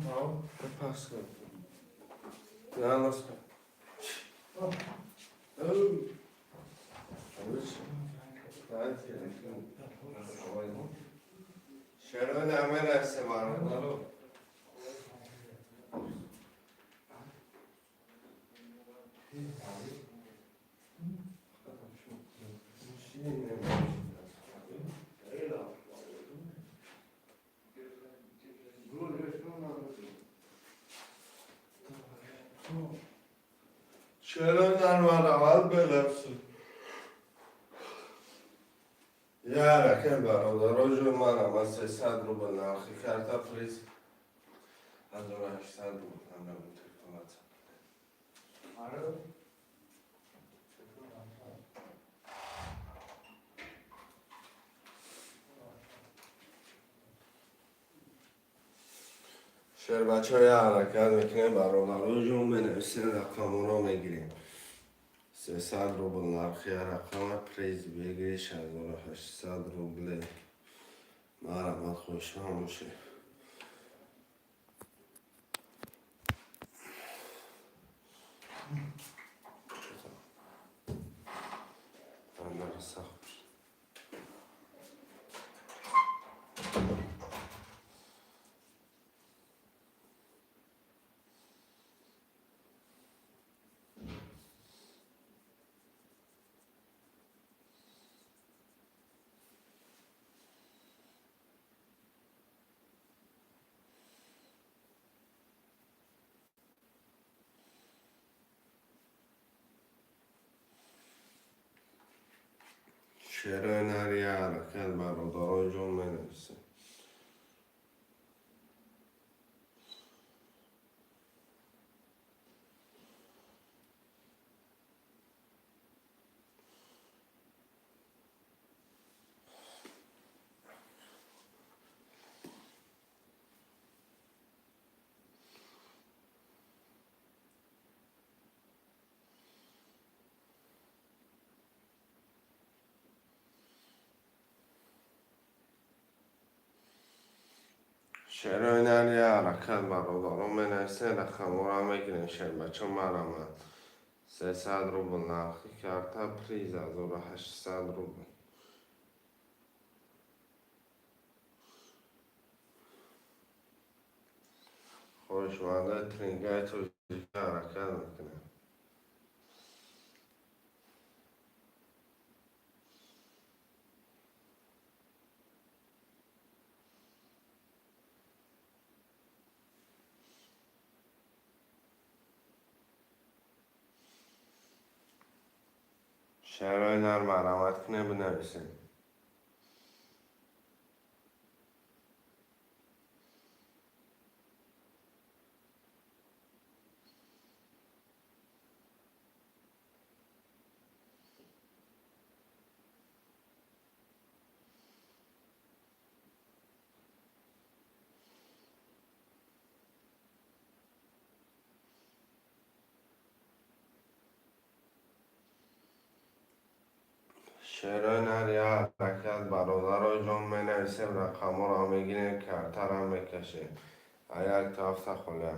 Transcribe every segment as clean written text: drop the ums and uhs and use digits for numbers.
Пас кун. На, нос кун. Оу. Чаро намерасе, бародаро? Чаро нармаравад белапсу? Я ракем, бародаро ҷон, манам аз 300 рубл нархи карта, приз 1800 рубл. Ҳамин телефон, WhatsApp. Aro. Шербачаҳо, ҳаракат мекунем, бародаро ҷон, менависем, рақаморо мегирем. 300 рубл нархи рақама, приз бигириш 1800 рубле. Марҳамат, хоҳишманд бошед. Сахт. Шерои нари, ҳаракат, бародаро ҷон, менависем. Шерои нари, ҳаракат, бародарон, менависем, рақамҳоро мегирем. Шербачо, марҳамат, 300 рубл нархи карта, приз 1800 рубл. Хоҳишмандаи трингаи тоҷика, ҳаракат мекунем. Шерои нар, марҳамат кунем, бинависем. Шерои нари, ҳаракат, бародаро ҷон, менависем, рақамҳоро мегирем, картара мекашем. А як то ҳафта холия.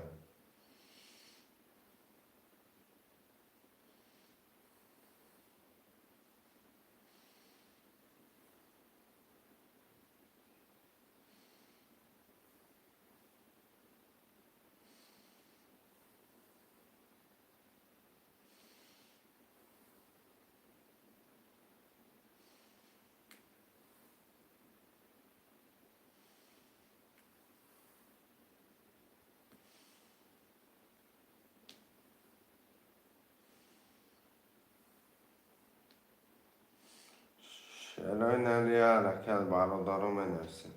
Шерои нари, ҳаракат, бародаро, менависем.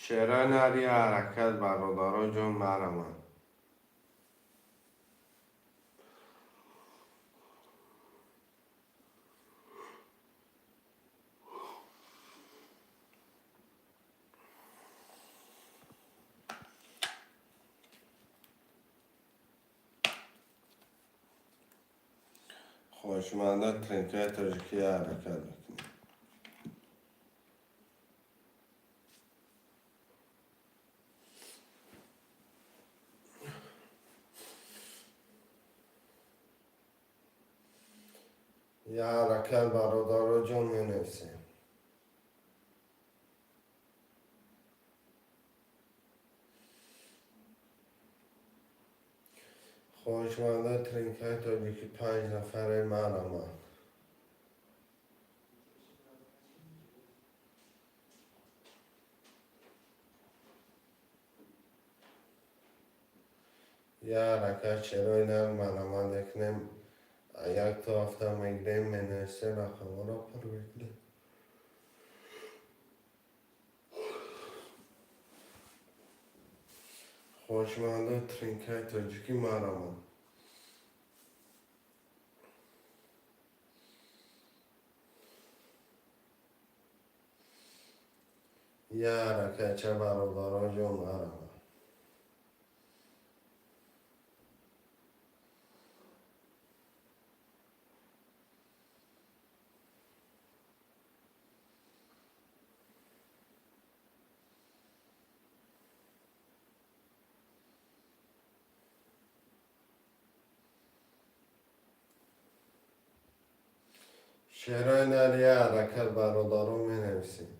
Шерои нари, ҳаракат, бародаро ҷон, марҳамат. Хоҳишманда тринкаи тоҷикӣ ҳаракат мекунем. Я ҳаракат, бародаро ҷон, менависем. Хоҳишманда тринкаи тоҷикӣ, панҷ нафаре, марамад. Я ҳаракат, шерои нар, марамад мекунем. Як то ҳафта мегирем, менависем, рақамҳоро пур мекунем. Хоҳишмандои тринкаи тоҷикӣ, марамад. Я ҳаракатча, бародаро ҷон, марамад. Шерои нар, я ҳаракат, бародаро, менависем.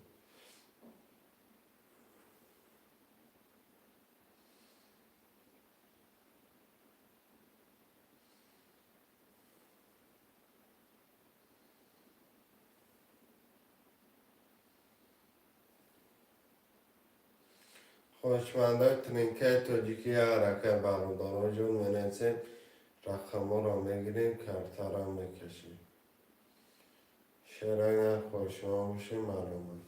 Хоҳишмандои тринкаи тоҷикӣ, ҳаракат, бародаро ҷон, менависем, рақамҳоро мегирем, картаро мекашем. Шерои нар, хоҳишманд бошем, маромад.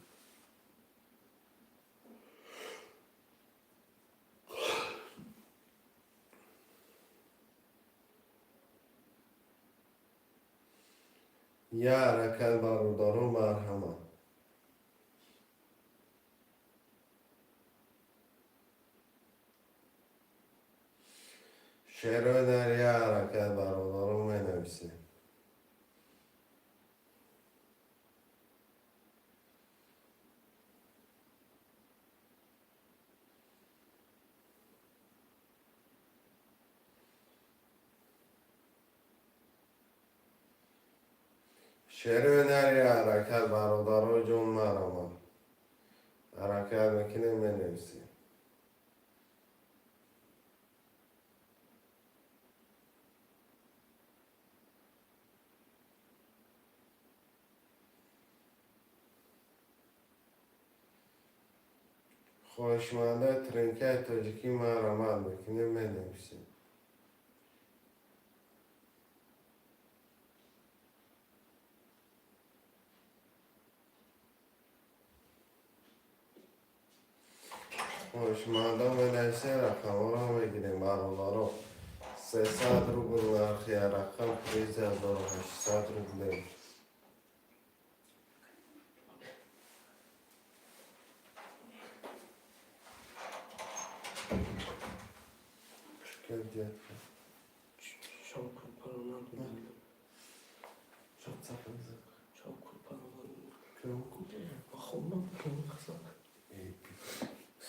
Я ҳаракат, бародаро, марҳамат. Шерои нар, я ҳаракат, бародаро, менависем. Шерои нар, я ҳаракат, бародаро ҷон, марамад. Ҳаракат мекунем, менависем. Хоҳишмандаи тринкаи тоҷикӣ, марамад мекунем, менависем. Хоҳишмандо менависем, рақамҳоро мегирем, бародаро. 300 рубл нархи рақам, приз 1800 рублей. Как, детка? Çok kurban olan. Çok sakınca. Çok kurban olan. Кем?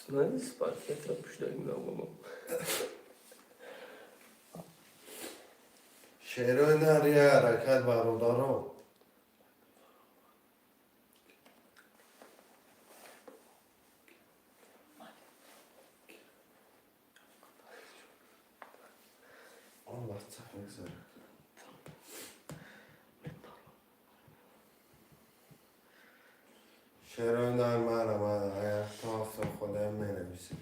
Знаешь, паркет пушдагим. Шерои нар, я ҳаракат, бародаро. Он WhatsApp мегзарад. Шерои нар, марамад, як то ҳафта худам менависем.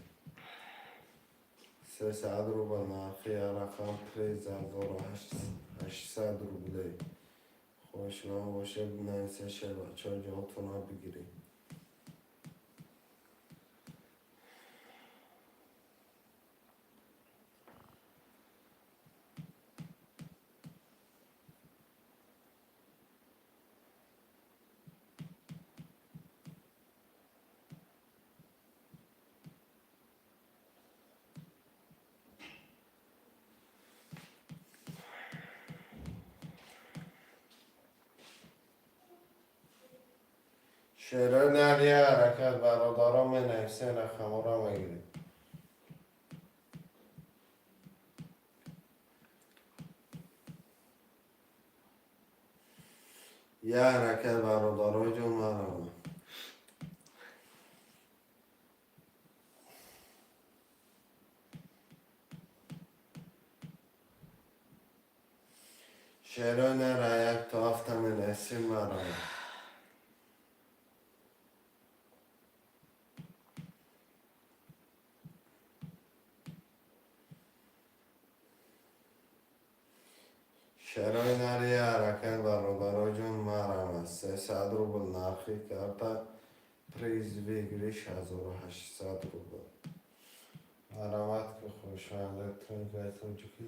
300 рубл нархи рақам, приз 1800 рублей. Хоҳишманд боше, бинависе, шербачаҳо, ҷоҳотонро бигиред. Шерои нар, я ҳаракат, бародарон, менависен, рақамҳоро мегиред. Я ҳаракат, бародарои ҷон, марҳамат. Шерои нара як то ҳафта менависем, марҳамат. Шерои нари, ҳаракат, бародарои ҷон, марҳамат. 300 рубл нархи карта, приз выигрыш 1800 рубл. Марҳамат, ки хушоянда тренгаи тоҷикӣ.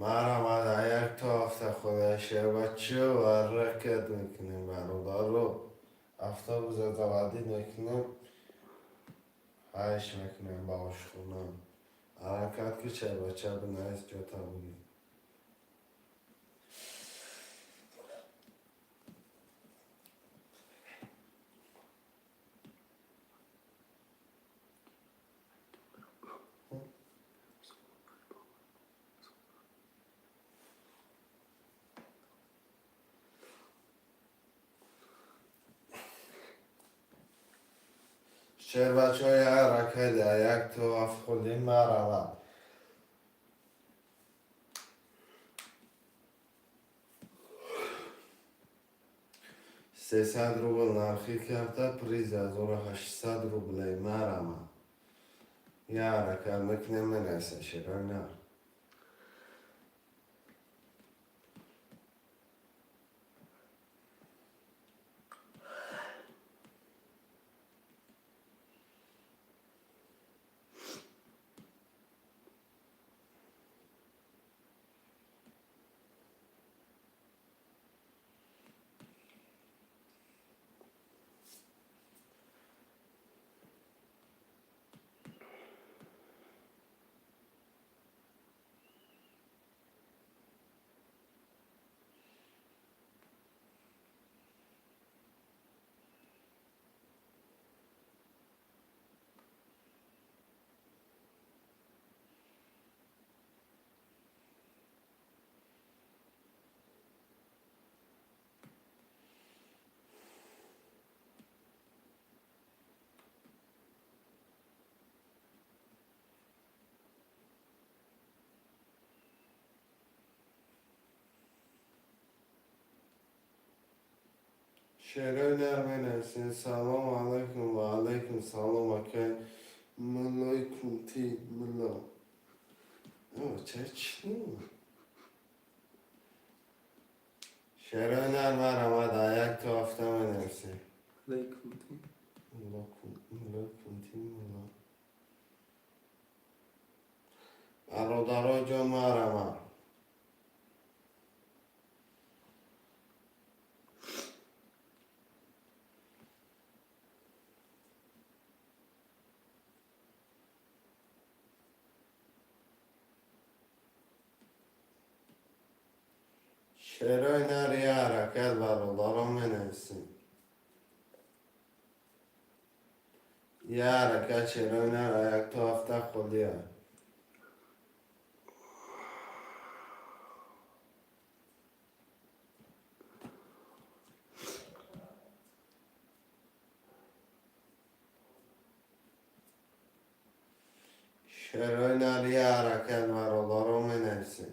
Марҳамат, як то ҳафта худа шербачо ҳаракат мекунем, бародаро. Автобуса заводить мекунем, ҳайш мекунем ба ошхона. Ҳаракат ки, шербача, бинавис, ҷота бигир. Шербачаҳои, ҳаракат, як то ҳафт хӯрдем, марҳамат. 300 рубл нархи карта, приз 1800 рублей, марҳамат. Я ҳаракат мекунем, менависем, шерои нар. Шерои нар менависем. Салому алайкум, ва алайкум салом, акай муллои кунти мулло. Ча чи? Шерои нар, марҳамат, як то ҳафта менависем. Алайкум ти. Муллои кунти мулло. Бародарои ҷон, марҳамат. Шерои нар, я ҳаракат, бародарон, менависем. Я ҳаракат, шерои нар, як то ҳафта холия. Шерои нар, я ҳаракат, бародарон, менависем.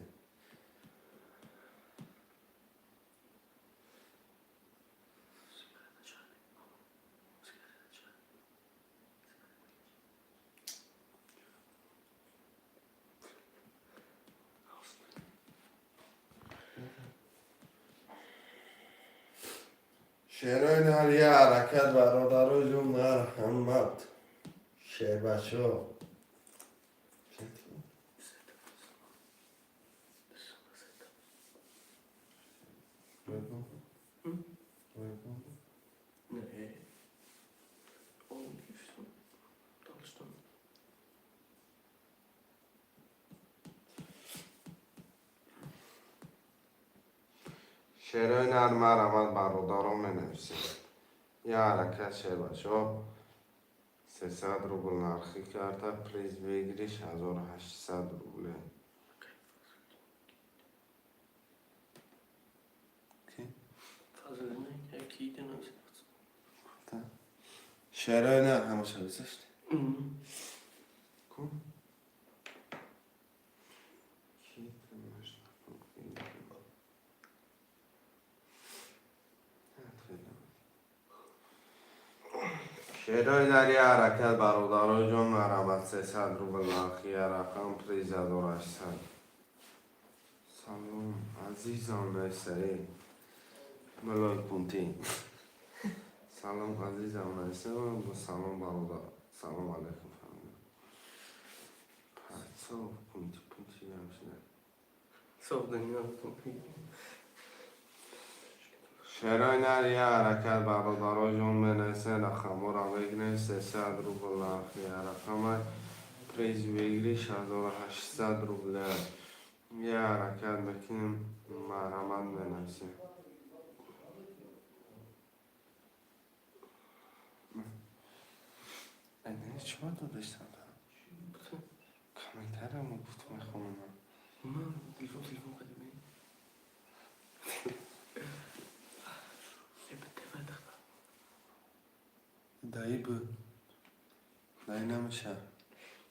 Шерои нар, я ҳаракат, бародарои ҷон, марҳамат. Шербачо. Не. Он и всё. Шерои нар, марҳамат, бародарон, менависем. Я ҳаракат, шербачо. 300 рубл нархи карта, приз выигрыш 1800 рубле. Фазл не, яки иде. Шерои нар ҳамаша гузашт. Ку? Ки тамаш накун? Шерои нар, я ҳаракат, бародароҷон, марҳамат. 300 рубл нархи я рақам, приз 1800. Салом, азизон, нависаи мулои пунтӣ. Салом, азизам, нависам. Салом, бародар, салом алайкум. Пацов пунти пунти намшина. Соф дунё. Шерои нар, я ҳаракат, бародароҷон, менависен, рақамҳоро мегирем. 300 рубл нархи я рақама, приз выигрыш 1800 рубля. Я ҳаракат мекунем, марҳамат, менависем. Чӣ бояд додаштам? Комментариямо гуфт, мехонам. Ман телефон кардем. Эб, Даи бу. Даи намеша.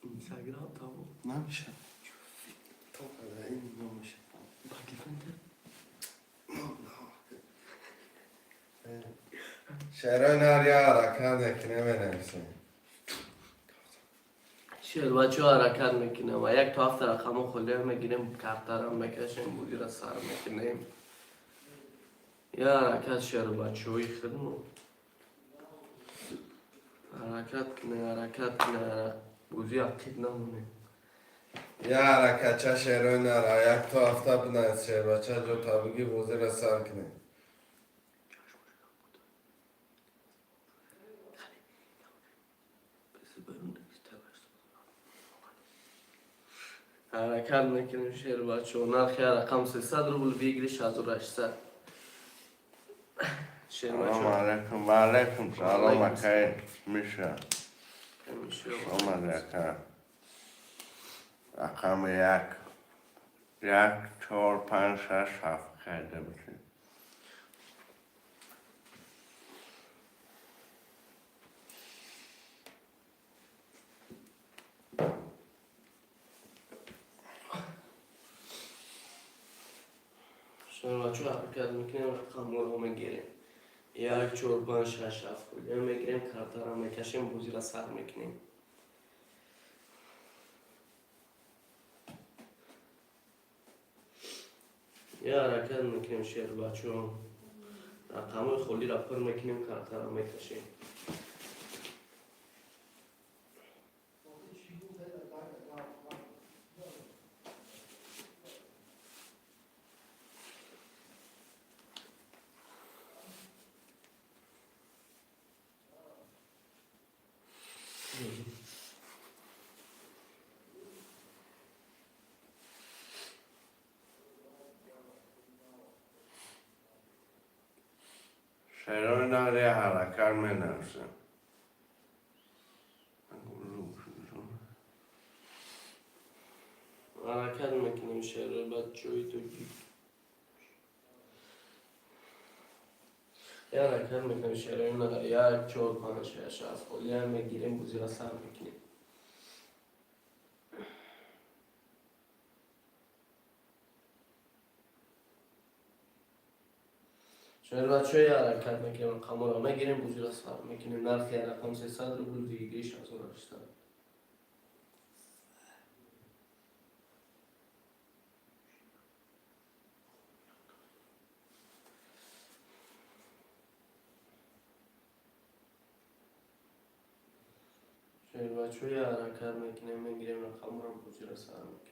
Инстаграм таво. Намеша. Тока даи намеша. Ба телефон та. Шерои нар, я ҳаракат мекунем, менависем. Шербачо, ҳаракат мекунем ва як то ҳафта рақамо холия мегирем, картарам мекашем, бузира сар мекунем. Я ҳаракат, шербачои хидмо. Ҳаракат кунем, ҳаракат кунем, бузи ақид намонем. Я ҳаракатча, шерои нара, як то ҳафта бинавис, шербача, ҷо табиги бозира сар кунем. Ҳаракат мекунем, шербачо, нархи рақам 300 рубл, выигрыш 1800. Салом Шербачо. алайкум, ва алайкум салом, акай Миша. Ҳамеша. Омад, ака. Рақами як. Як, чор, панҷ, шаш, ҳафт карда бошед. Шербачо, ҳаракат мекунем, рақамҳоро мегирем. Як, чор, панҷ, шаш, ҳафт холия мегирем, картара мекашем, бозира сар мекунем. Я ҳаракат мекунем, шербачо. Рақамҳои холиро пур мекунем, картара мекашем. Шерои нар, я ҳаракат, менависем. Ҳаракат мекунем, шербачои тоҷик. Я ҳаракат мекунем, шерои нар, як, чор, панҷ, шаш, ҳафт холия мегирем, бозира сар мекунем. Шербачои, ҳаракат мекунем, рақамҳоро мегирем, бозира сар мекунем. Нархи рақам 300 рубл, выигрыш 1800. Шербачои, ҳаракат мекунем, мегирем рақамҳоро, бозира сар мекунем.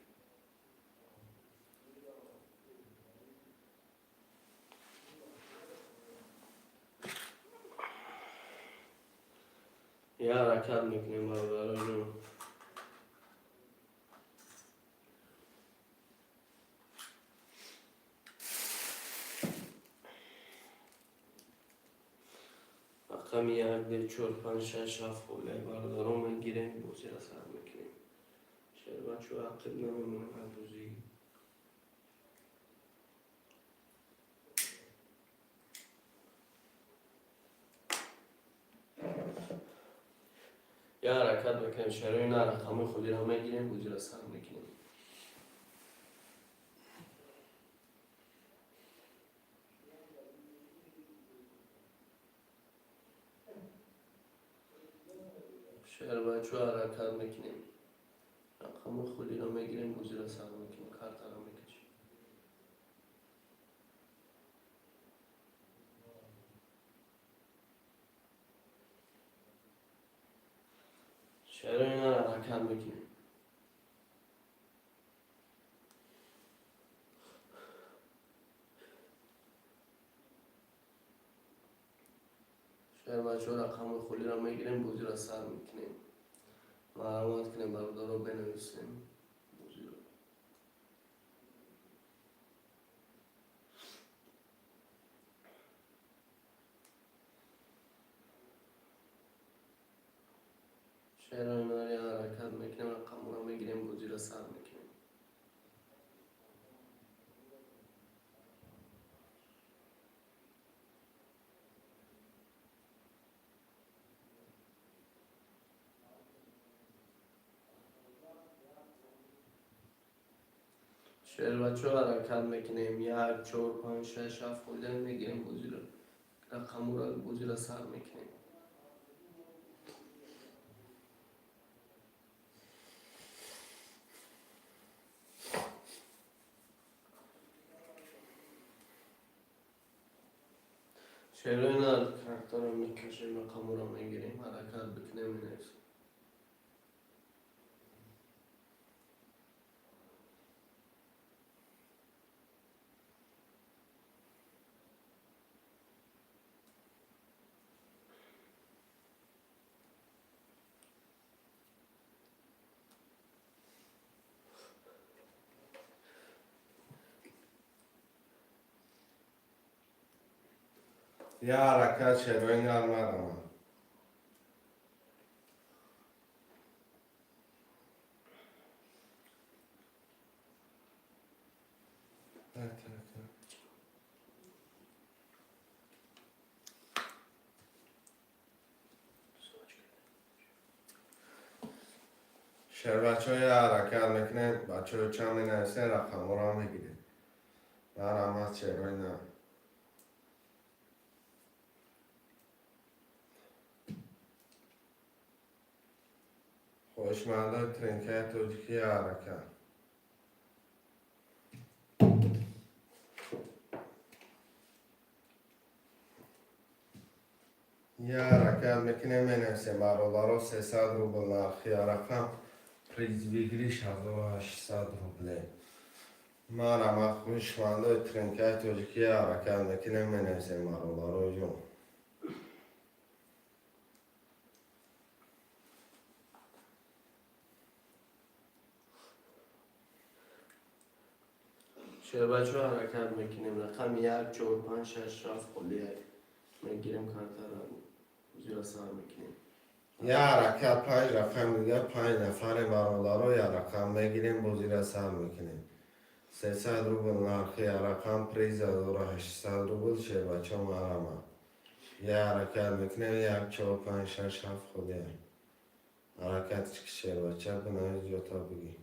Я ҳаракат мекунем, бародароҷон. Рақами як, ду, чор, панҷ, шаш, ҳафт холия, бародарон, мегирем, бозиро сар мекунем. Шербачо, ақиб намемонем аз бозӣ. Я ҳаракат мекунем, шарои на, рақамҳои холиро мегирем, бозиро сар мекунем. Шербачо, ҳаракат мекунем, рақамҳои холиро мегирем, бозиро сар мекунем, картаро мекашем. Шарои на, ҳаракат мекунем. Шербачо, рақамҳои холиро мегирем, бозиро сар мекунем. Маълумот кунем, бародаро, бенависем бозиро. Шерои нари, ҳаракат мекунем, рақамҳоро мегирем, бозиро сар мекунем. Шербачо, ҳаракат мекунем, як, чор, панҷ, шаш, ҳафт холиро мегирем, бозиро, рақамҳоро, бозиро сар мекунем. Шерои на, картаро мекашем, рақамҳоро мегирем, ҳаракат бикунем, менависем. Я ҳаракат, шерои нар, марама. Так, так, так. Шербачо, я ҳаракат мекунем, бачаҳо чанд менависем, рақамҳоро мегирем. Марҳамат, шерои нар. Хоҳишмандои тринкаи тоҷикӣ, ҳаракат. Я ҳаракат мекунем, менависем, бародаро, 300 рубл нархи рақам, приз выигрыш 1800 рубле. Марҳамат, хоҳишмандои тринкаи тоҷикӣ, ҳаракат мекунем, менависем, бародаро ҷон. Шербачо, ҳаракат мекунем, рақами як, чор, панҷ, шаш, ҳафт холия мегирем, картаро, бозиро сар мекунем. Я ҳаракат, панҷ рақам дига, панҷ нафаре, бародаро, я рақам мегирем, бозиро сар мекунем. 300 рубл нархи рақам, приз 1800 рубл. Шербачо, марҳамат, я ҳаракат мекунем, як, чор, панҷ, шаш, ҳафт холия. Ҳаракат, шербача, бинавис, ҷота бигӣ.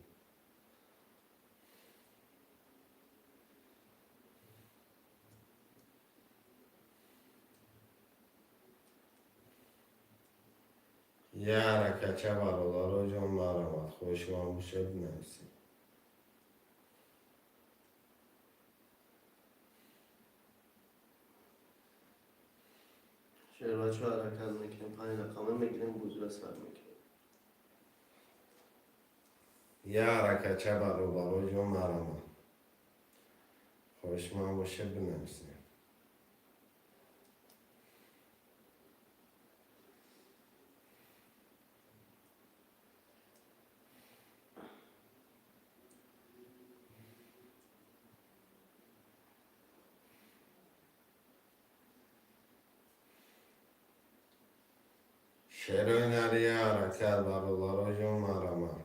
Я ҳаракатча, бародаро ҷон, марҳамат, хоҳишманд бошед, бинависед. Шербачо, ҳаракат мекунем, панҷ рақама мегирем, бозиро сар мекунем. Я ҳаракатча, бародаро ҷон, марҳамат, хоҳишманд бошед, бинависед. Шерои нари, ҳаракат, бародаро ҷон, марҳамат.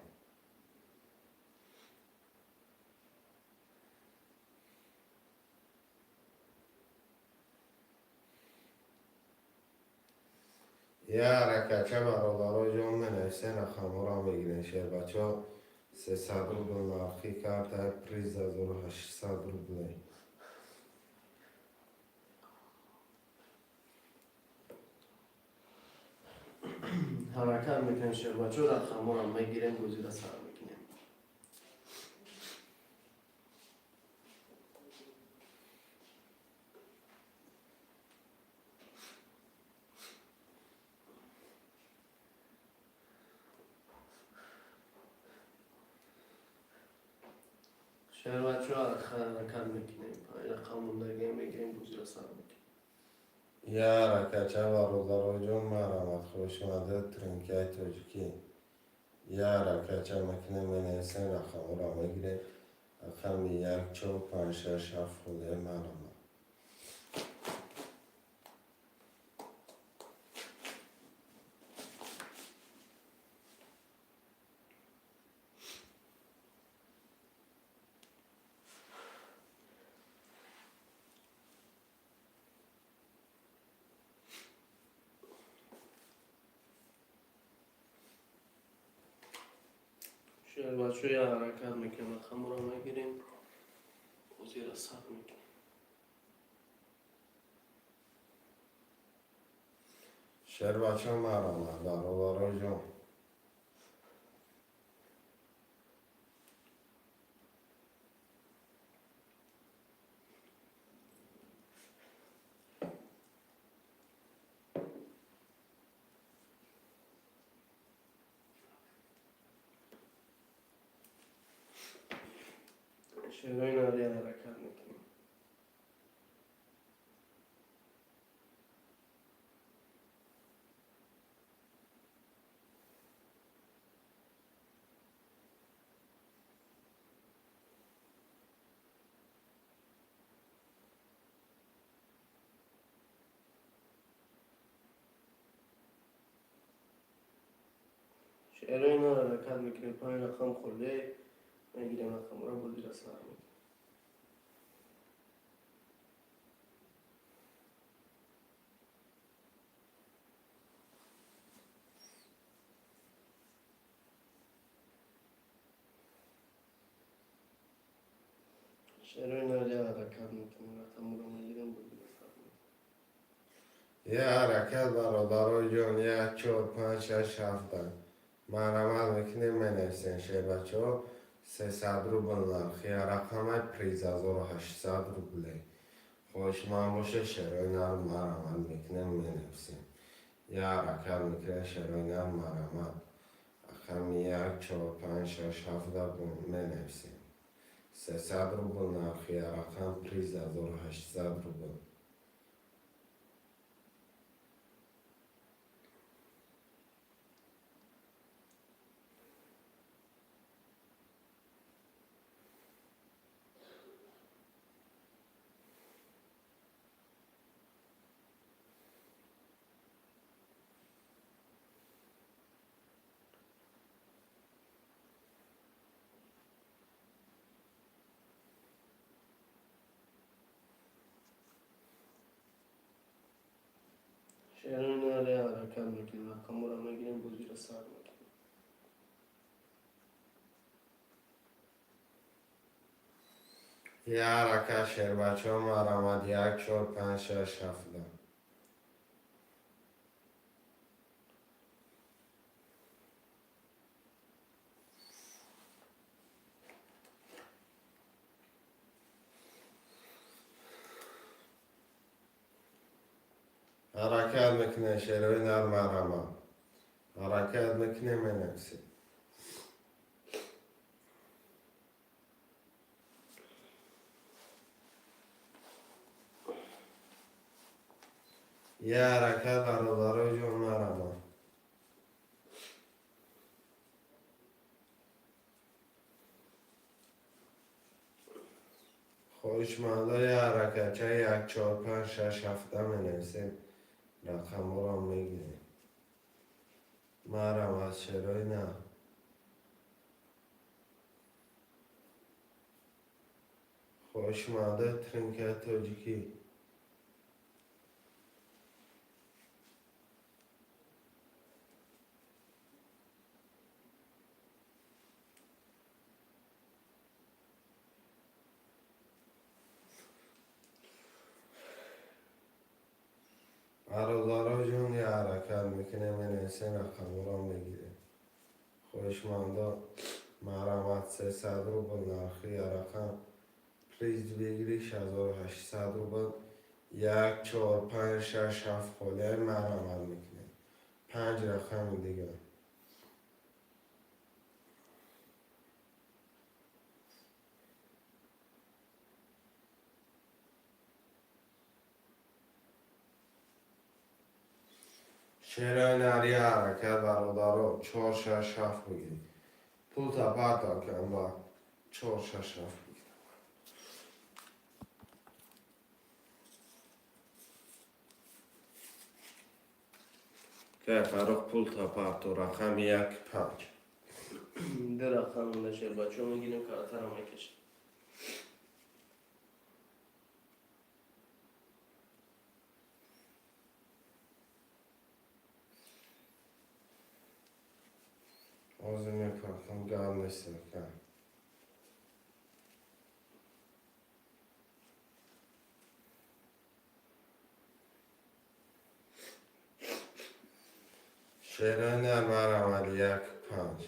Я ҳаракатча, бародаро ҷон, менависен, рақамҳоро мегирем. Шербачаҳо, 300 рубл нархи карта, приз 1800 рублей. Ҳаракат мекунем, шербачаҳо, рақамҳоро мегирем, бозиро сар мекунем. Шербачаҳо, ҳаракат мекунем, рақам мондагиам мегирем, бозиро сар мекунем. Я ҳаракатча, бародаро ҷон, марҳамат. Хушомадед, тринкаи тоҷикӣ. Я ҳаракатча мекунем, менависем, рақамҳоро мегирем. Рақами як, чор, панҷ, шаш, ҳафт холе, марҳамат. Шербачаҳо, я ҳаракат мекунем, рақамҳоро мегирем, бозиро сар мекунем. Шербачаҳо, марҳамат, бародаро ҷон. Шерои нари, ҳаракат мекунем. Шерои нар, ҳаракат мекунем. Панҷ рақам холе мегирем, рақамҳоро, бозиро сар мекунем. Шерои нари, ҳаракат мекунем, рақамҳоро мегирем, бозиро сар мекунем. Я ҳаракат, бародаро ҷон. Як, чор, панҷ, шаш, ҳафта, марҳамат мекунем, менависем. Шербачаҳо, 300 рубл нархи рақамай, приз 1800 рублей. Хоҳишманд боша, шерои нар, марҳамат мекунем, менависем. Я ҳаракат мекунем, шерои нар, марҳамат. Рақами як, чор, панҷ, шаш, ҳафта менависем. 300 рубл нархи рақам, приз 1800 рубл. Шерои нари, ҳаракат мекунем, рақамҳоро мегирем, бозиро сар мекунем. Я ҳаракат, шербачаҳо, марҳамат. Як, чор, панҷ, шаш, ҳафта. Ҳаракат мекунем, шерои нар, марҳамат. Ҳаракат мекунем, менависем. Я ҳаракат, бародарои ҷон, марҳамат. Хоҳишмандо, я ҳаракатча, як, чор, панҷ, шаш, ҳафта менависем, рақамҳоро мегирем. Марҳамат, шерои нар. Хоҳишманда, тринкаи тоҷикӣ. Бародаро ҷон, я ҳаракат мекунем, менависем, рақамҳоро мегирем. Хоҳишмандо, марҳамат, 300 рубл нархи я рақам, приз выигрыш 1800 рубл. Як, чор, панҷ, шаш, ҳафт холияи, марҳамат мекунем. Панҷ рақами дигар. Шерои нари ҳаракат, бародаро, чор, шаш, ҳафт бигиред. Пулта парто кан ба чор, шаш, ҳафт бигиред. Кай Фаррух, пулта парто, рақами як, панҷ. Ду рақам монда, шербачаҳо, мегирем, картаро мекашем. Ҳозир мепартам, гап нест, ака. Шерои нар, марҳамат, як, панҷ.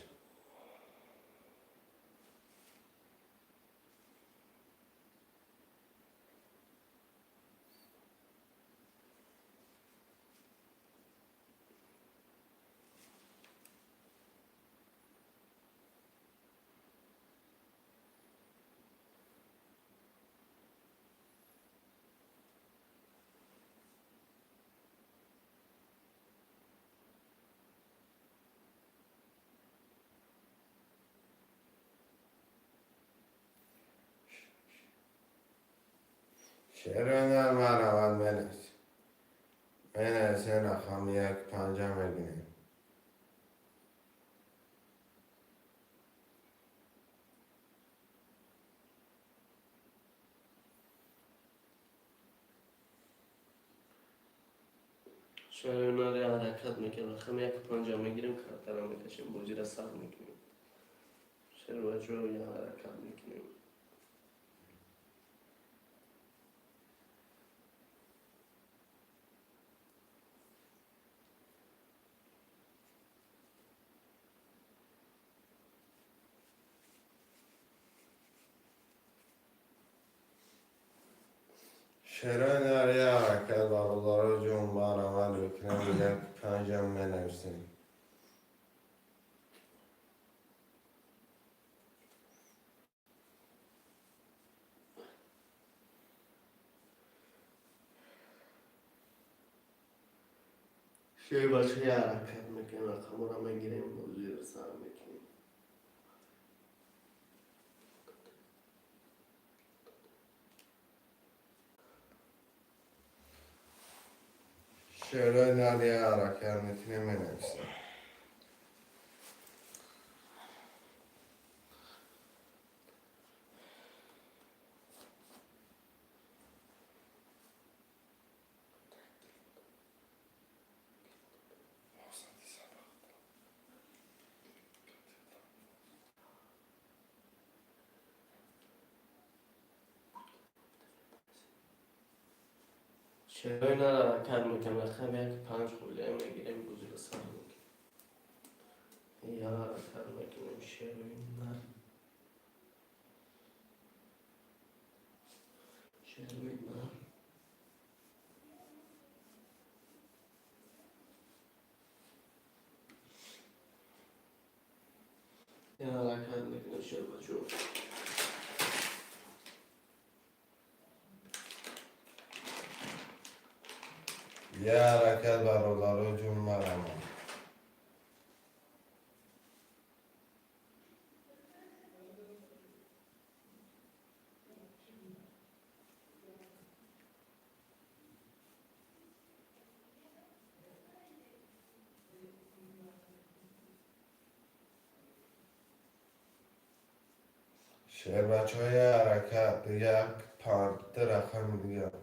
Шерои нар, марҳамат, менавис. Менависем, рақами як, панҷа мегирем. Шерои нари ҳаракат мекунем, рақами як, панҷа мегирем, картаро мекашем, бозиро сар мекунем. Шербачаҳо, я ҳаракат мекунем. Шерои нар, я ҳаракат, бародаро ҷон, марҳамат мекунем, як, панҷа менависем. Шербачаҳо, я ҳаракат мекунем, рақамҳоро мегирем, бозиро сар мекунем. Шерои нар, я ҳаракат мекунем, менависем. Шерои нар ҳаракат мекунем, рақами як, панҷ холия мегирем, бозиро сар мекунем. Я ҳаракат мекунем, шерои нар. Шерои нар. Я ҳаракат мекунем, шербачаҳо. Я ҳаракат, бародаро ҷон, марҳамат. Шербачаҳои, ҳаракат, як панҷ рақами дигар.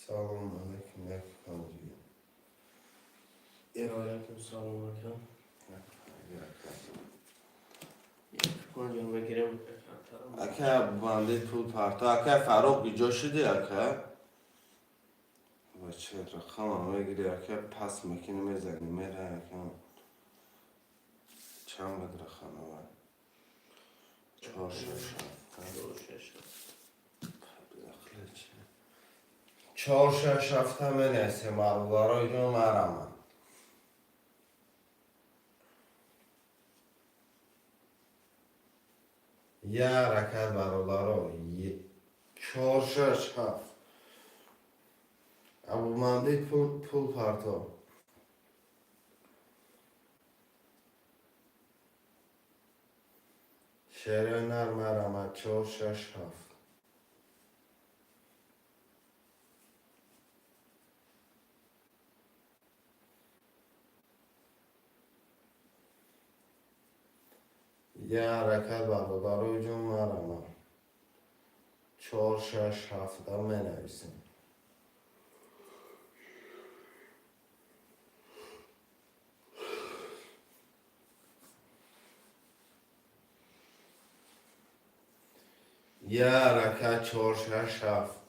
Салом алейкум, як панҷи. Алейкум салом, ака. Як панҷа мегирем. Ака, банди пул парто. Ака Фаррух, биҷо шуди, ака? Бача, рақама мегири, ака, пас мекунӣ, мезанӣ, мера, ака. Чанд буд рақама? Чор, шаш, ҳафт. Чор, шаш, ҳафт. Чор, шаш, ҳафта менависем, бародаро ҷон, мараман. Я ҳаракат, бародаро, чор, шаш, ҳафт. Абуманди, пул парто. Шерои нар, марамад, чор, шаш, ҳафт. Я ҳаракат, бародарои ҷон, марамад, чор, шаш, ҳафта менависем. Я ҳаракат, чор, шаш, ҳафт.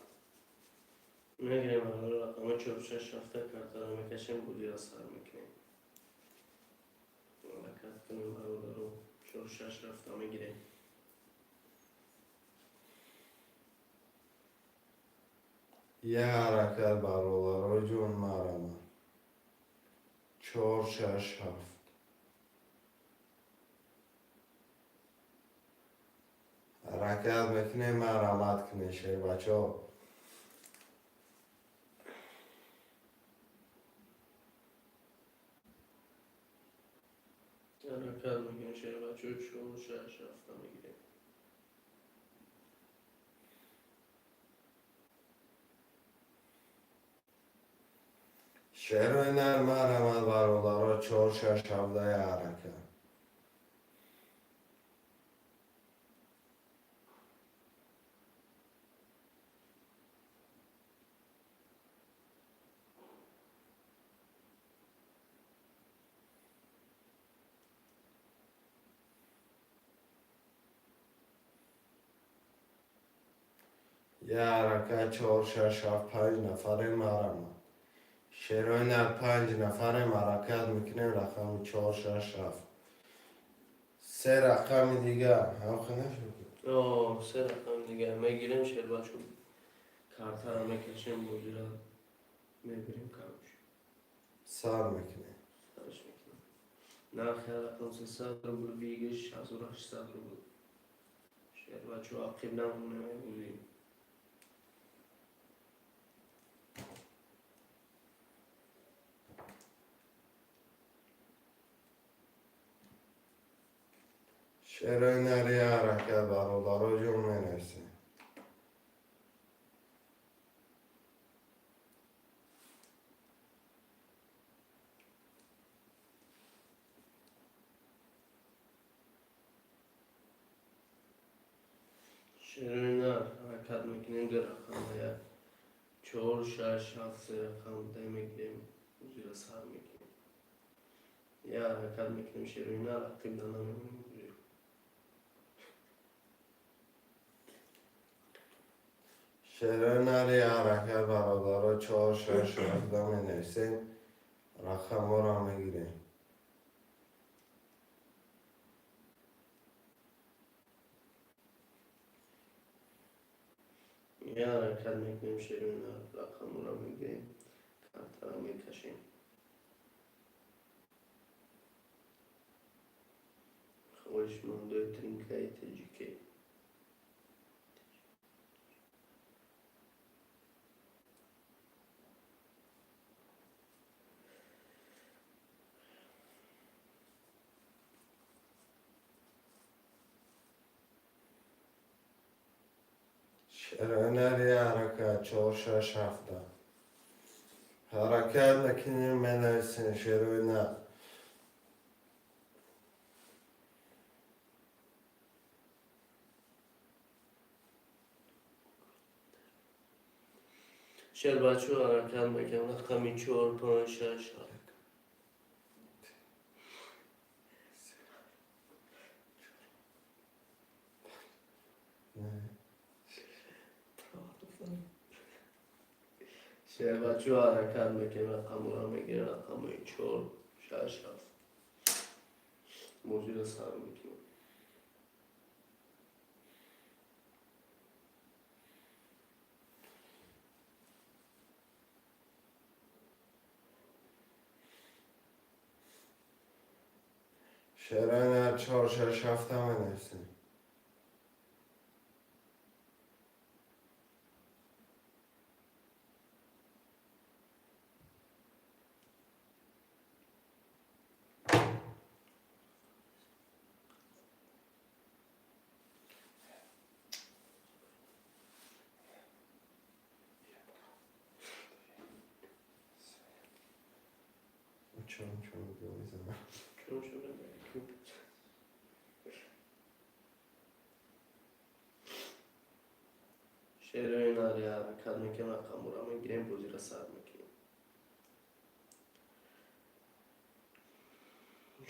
Мегирем, бародар, рақами чор, шаш, ҳафта, картаро мекашем, бозиро сар мекунем. Ҳаракат кунем, бародаро, чор, шаш, ҳафта мегирем. Я ҳаракат, бародарои ҷон, марамад, чор, шаш, ҳафт. Ҳаракат мекунем, марамат кунем, шербачаҳо. Ҳаракат мекунем, шербачаҳо, чор, шаш, ҳафта мегирем. Шерои нар, марамад, бародаро, чор, шаш, ҳафтаи ҳаракат. Я ҳаракат, чор, шаш, ҳафт, панҷ нафаре, марамад. Шерои нар, панҷ нафарем, ҳаракат мекунем, рақами чор, шаш, ҳафт. Се рақами дигар ҳамхел нашуд? О, се рақами дигар мегирем, шербачо, картаро мекашем, бозиро мебирем, короче. Сар мекунем. Сарш мекунем. Нархи рақам 300 рубл, выигрыш 1800 рубл. Шербачо, ақиб намонем, бозӣ. Шерои нари, ҳаракат, бародаро ҷон, менависем. Шерои нар, ҳаракат мекунем, ду рақама, як, чор, шаш, ҳафт, се рақам дай мегирем, бозиро. Бозиро сар мекунем. Я ҳаракат мекунем, шерои на рақиб да намемонем. Шерои нари ҳаракат, бародаро, чор шаш ҳафта менависем, рақамҳоро мегирем. Я ҳаракат мекунем, шерои на рақамҳоро мегирем, картаро мекашем. Хоҳишмандои тринкаи таҷикӣ. Шерои нари ҳаракат, чор шаш ҳафта. Ҳаракат мекунем, менависем шерои на. Шербачо, ҳаракат мекунем, рақами чор, панҷ, шаш, ҳафт. Шербачо, ҳаракат мекунем, рақамҳоро мегирем, рақамҳои чор, шаш, ҳафт. Бозиро сар мекунем. Шерои на чор шаш ҳафта менависем. Чон чон мезанам. Чун шуда? Шерои нари ҳаракат мекунем, рақамҳоро мегирем, бозиро сар мекунем.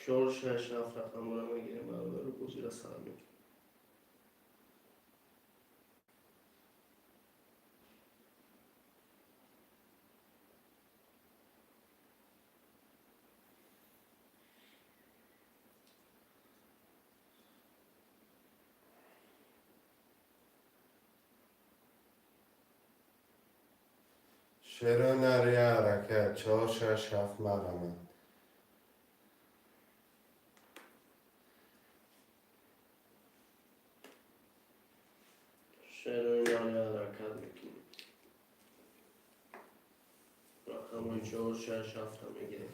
Чор, шаш, ҳафт рақамҳоро мегирем, бародару, бозиро сар мекунем. Шерои нари ҳаракат, чор шаш ҳафт, марҳамат. Шерои нари ҳаракат мекунем. Рақамҳои чор, шаш, ҳафта мегирем.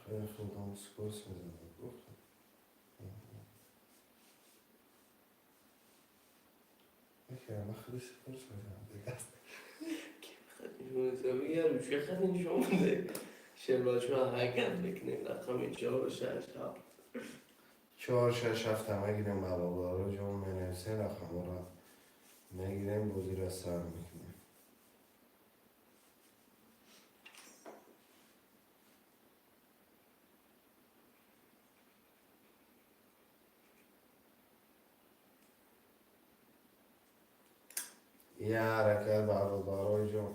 Хеле худам скорость мезанад. Гуфтам. Яке хеле скорость мезанад. Даст. Чӣ хат нишон буда? Шербачо, ҳаракат мекунем, рақами чор, шаш, ҳафт. Чор шаш ҳафта мегирем, бародаро ҷон, менависем, рақамҳоро мегирем, бозиро сар мекунем. Я ҳаракат, бародарои ҷон.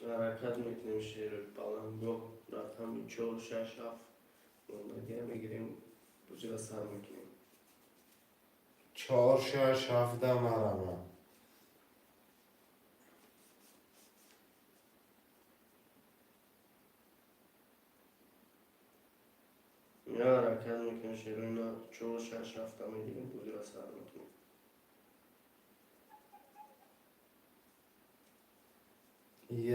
Ҳаракат мекунем, шери баландгоҳ, рақами чор, шаш, ҳафт мондагия мегирем, бозиро сар мекунем. Чор шаш ҳафта, марҳамат. Я ҳаракат мекунем, шерои на чор, шаш, ҳафта мегирем, бозиро сар мекунем.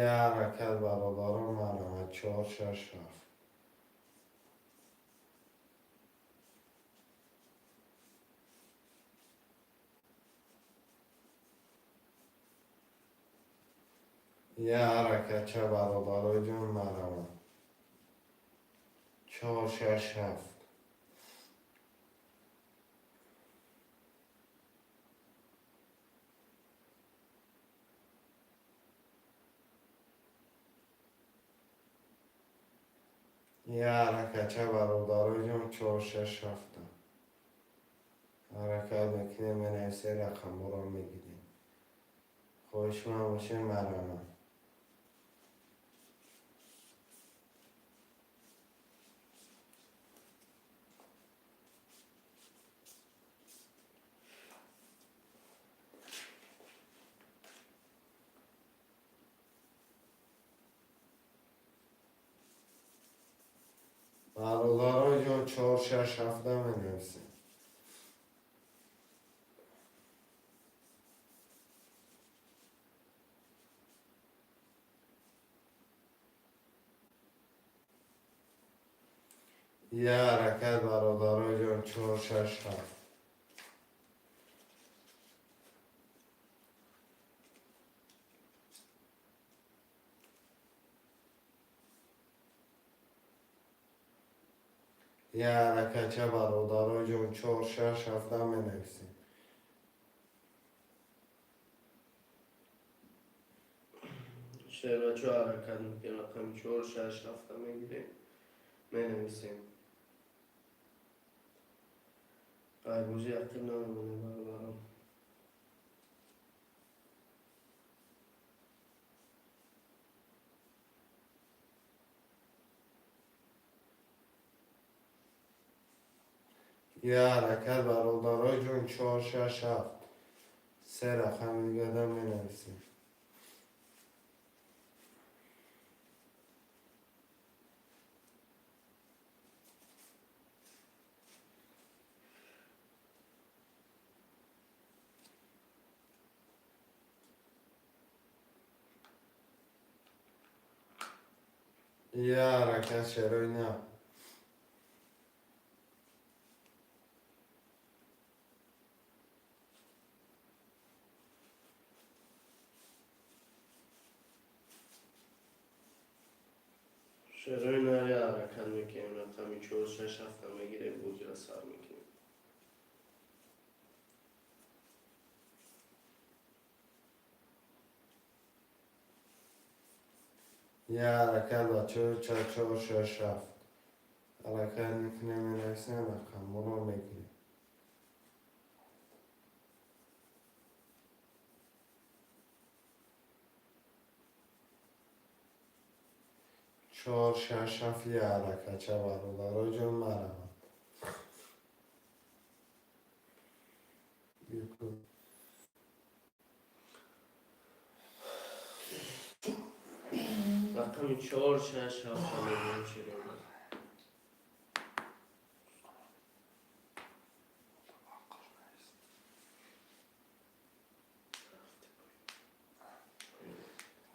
Я ҳаракат, бародарон, марҳамат, чор шаш ҳафт. Я ҳаракатча, бародарои ҷон, марамад. Чор, шаш, ҳафт. Я ҳаракатча, бародарои ҷон, чор, шаш, ҳафта. Ҳаракат мекунем, менависе, рақамҳоро мегирем. Хоҳишманд бошем, марамад. Бародарои ҷон, чор, шаш, ҳафта менависем. Я ҳаракат, бародарои ҷон, чор, шаш, ҳафт. Я ҳаракатча, бародарои ҷон, чор, шаш, ҳафта менависем. Шербачо, ҳаракат мекунем, рақами чор, шаш, ҳафта мегирем, менависем. Айбозӣ ақиб намемонем, бародарам. Я ҳаракат, бародарои ҷон, чор, шаш, ҳафт. Се рақами дигада менависем. Я ҳаракат, шерои на. Шерои нари, ҳаракат мекунем, рақами чор, шаш, ҳафта мегирем, бозиро сар мекунем. Я ҳаракат, бачаҳо, чор, шаш, ҳафт. Ҳаракат мекунем, менависем, рақамҳоро мегирем. Чор, шаш, ҳафт, я ҳаракатча, бародарои ҷон, марамад. Бикун. Рақами чор, шаш, ҳафта мегирем, шерои нар.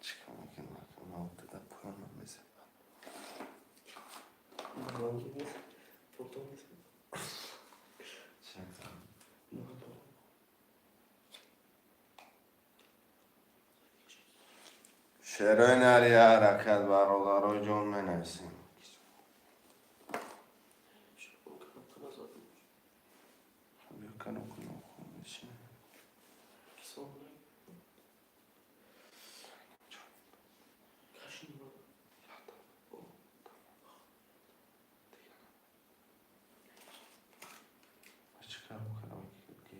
Чикор мекунам? Мавтада поён намезанам. Потом. Чакам. Шерои нари, ҳаракат, бародарои ҷон, менависем. Бикану куну хуниши. Чикор букарам ки?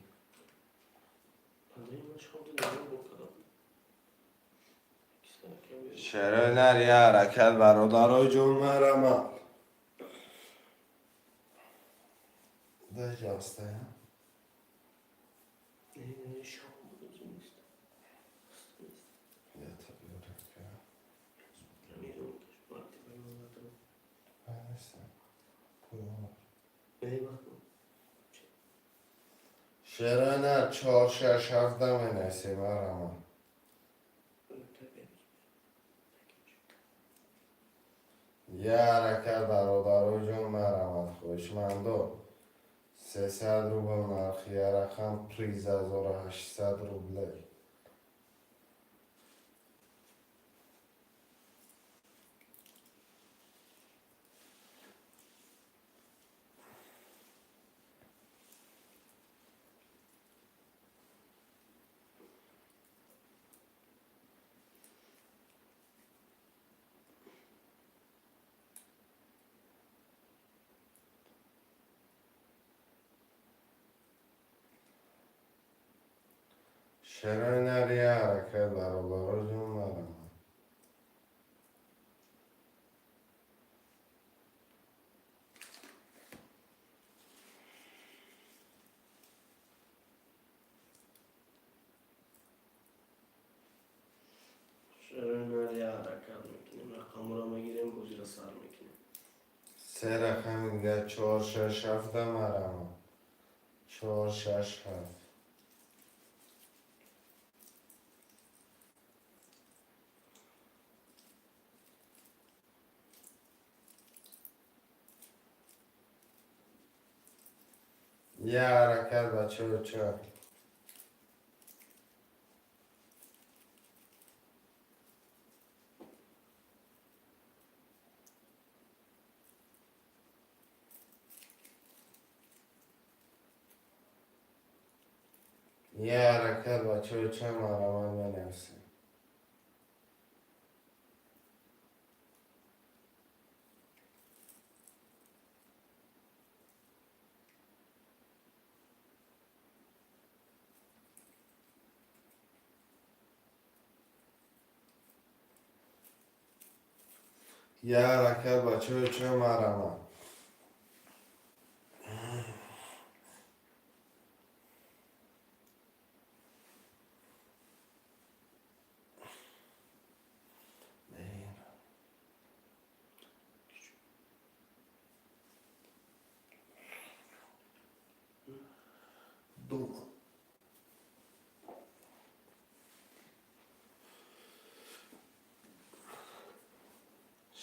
Шерои нари, ҳаракат, бародарои ҷон, марамад. Даҷаста. Я табиёрака. Нестам. Поён. Шерои нар, чор, шаш, ҳафта менависем, марамад. Я ҳаракат, бародарои ҷон, марамад, хоҳишмандо. 300 рубл нархи я рақам, приз 1800 рублей. Шерои нар, я ҳаракат, бародаро ҷон, марама. Шерои нар, я ҳаракат мекунем, рақамҳоро мегирем, бозиро сар мекунем. Се рақами дигар, чор, шаш, ҳафта, марама. Чор, шаш, ҳафт. Я ҳаракат, бачаҳо, чор. Я ҳаракат, бачаҳо, ча, марҳамат, менависем. Я ҳаракат, бачаҳо, ча, марҳамат. Дома.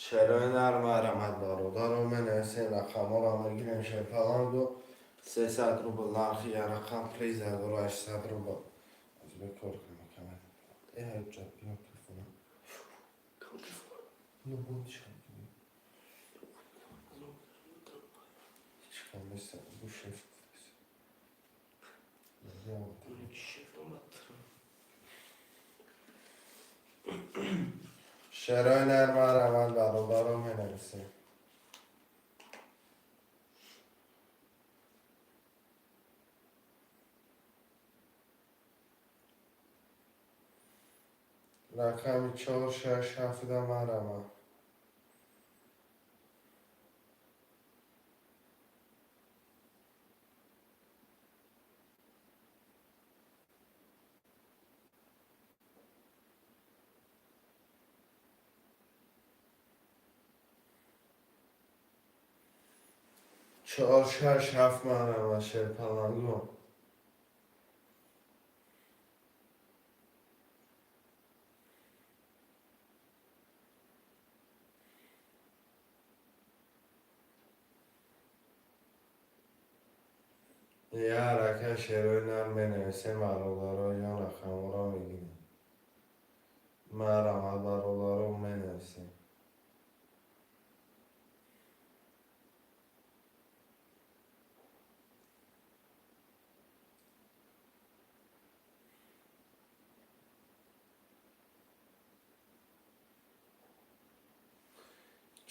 Шерои нар, марҳамат, бародаро, менависем, рақамҳоро мегирем. Шерпалангу 300 рубл нархи я рақам, приз 1800 рубл. Аз бекор кунам камер. Э, ҳуҷҷат биё, телефона. Ну вот чӣ кам нест, бу шеф. Шефом. Шерои нар, марҳамат, бародаро, менависем. Рақами чор, шаш, ҳафта, марҳамат. Чор, шаш, ҳафт, марҳамат, шерпалангу. Я ҳаракат, шерои нар, менависем, бародаро ҷон, рақамҳоро мегирем. Марҳамат, бародаро, менависем.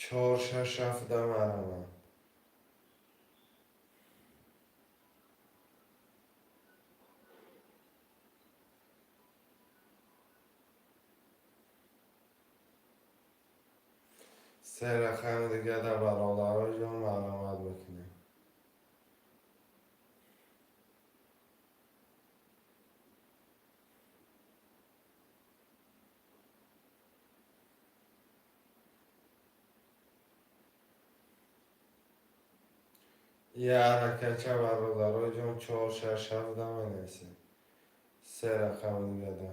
Чор, шаш, ҳафта, марҳамат. Се рақами дига да, бародаро ҷон, марҳамат мекунем. Я ҳаракатча, бародаро ҷон, чор, шаш, ҳафта, менависем. Се рақами дига да.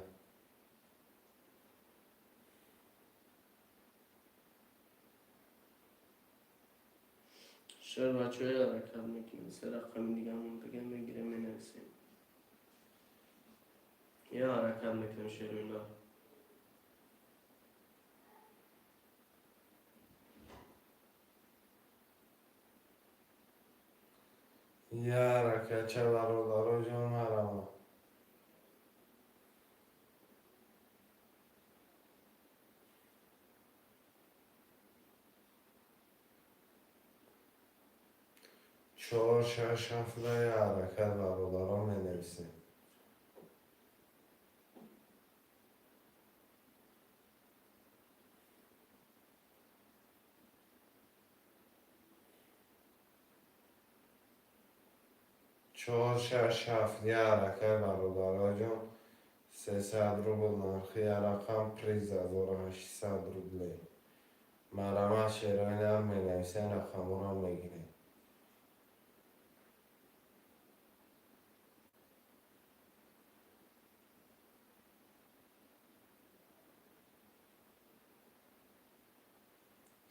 Шер, бачаҳо, ҳаракат мекунем, се рақами дига мондага мегирем, менависем. Я ҳаракат мекунем, шерои нар. Я ҳаракатча, бародаро ҷон, марҳамат. Чор, шаш, ҳафта, я ҳаракат, бародаро, менависем. Чор, шаш, ҳафт, як ҳаракат, бародароҷон. 300 рубл нархи як рақам, приз 1800 рублей. Марҳамат, шерои нар, менависем, рақамҳоро мегирем.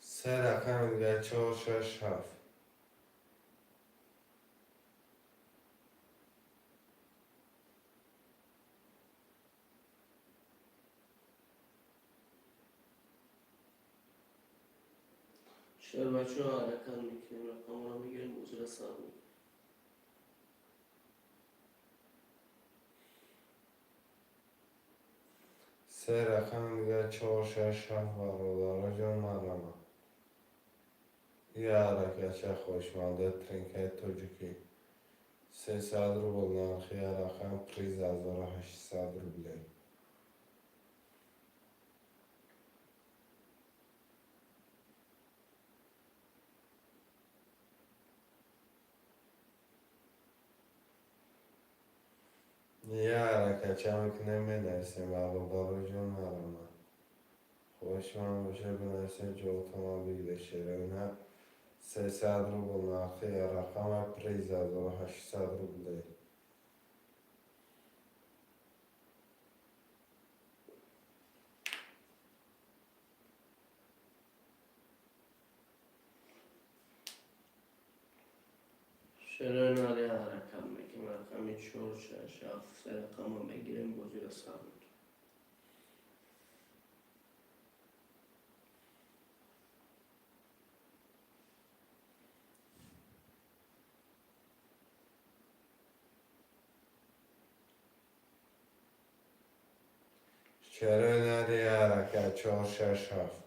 Се рақами дигар: чор, шаш, ҳафт. Шербачаҳо, ҳаракат мекунем, рақамҳоро мегирем, бозиро сар мекунем. Се рақами дигар: чор, шаш, ҳафт. Бародароҷон, марҳамат, як ҳаракатча, хоҳишманда, тринкаи тоҷикӣ. 300 рубл нархи як рақам, приз 1800 рублей. Як ҳаракатча мекунем, менависем. Бародароҷон, марҳамат, хоҳишманд боша, бинависем, ҷавобтонро бигиред. Шерои нар, 300 рубл нархи як рақама, приз 1800 рублей. Шерои нар, як ҳаракат мекунем, рақами чор, шаш, ҳафт, се рақамро мегирем, бозиро сар мекунем. Шерои нар, як ҳаракат: чор, шаш, ҳафт.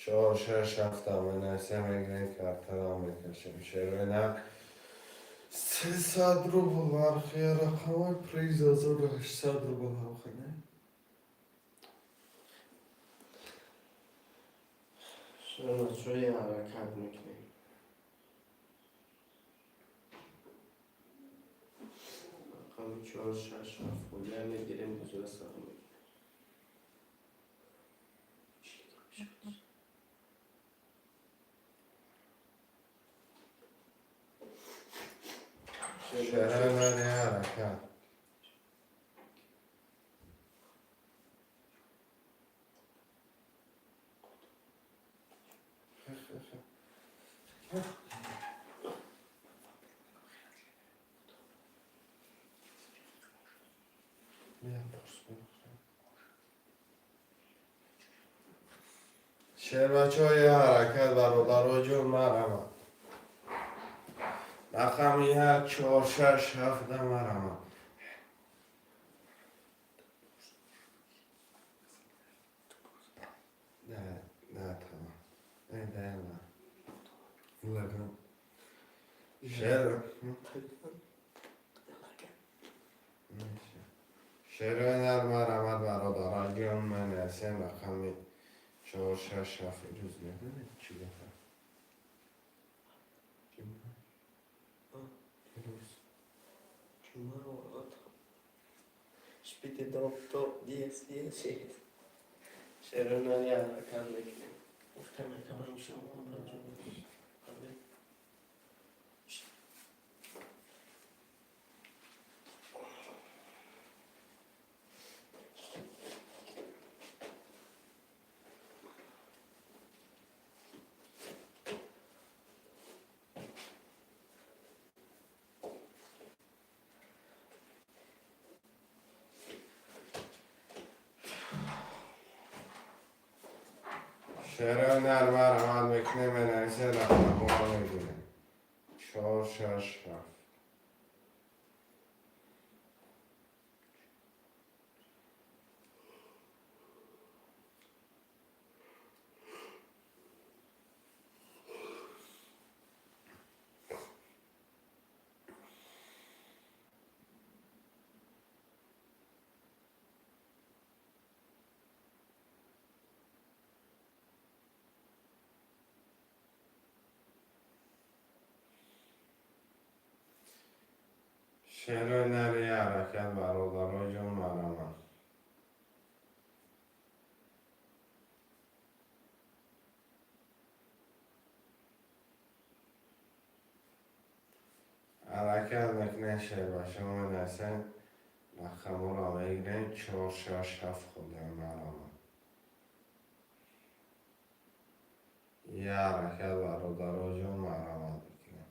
Чор, шаш, ҳафта менависем, мегирем, картаро мекашем. Шерои нар, 300 рубл нархи рақамҳои, приз 1800 рубл ҳамхона. Шербачаҳо, як ҳаракат мекунем, рақами чор, шаш, ҳафт холия мегирем, бозиро сар мекунем. Чӣ шуд? Шерои нар, як ҳаракат. Шербачаҳо, як ҳаракат, бародароҷон, марҳамат. Рақами як, чор, шаш, ҳафта, марҳамат. Да, да, тамом. Не, да, да. Лаган. Шер. Шерои нар, марҳамат, бародароҷон, менависем рақами чор, шаш, ҳафт. Рӯз медонед чӣ гуфтам? Ҷумъа. Рӯз. Ҷумъаро шпите доп топ диес диес. Шерои нар, як ҳаракат мекунем. Гуфтам, якам шумо. Шерои нар, марҳамат мекунем, менависем, рақамҳоро мегирем. Чор, шаш, ҳафт. Шерои нари, ҳаракат, бародаро ҷон, марҳамат. Ҳаракат мекунем, шербачаҳо, менависем, рақамҳоро мегирем, чор, шаш, ҳафт холиам, марҳамат. Я ҳаракат, бародаро ҷон, марҳамат мекунем.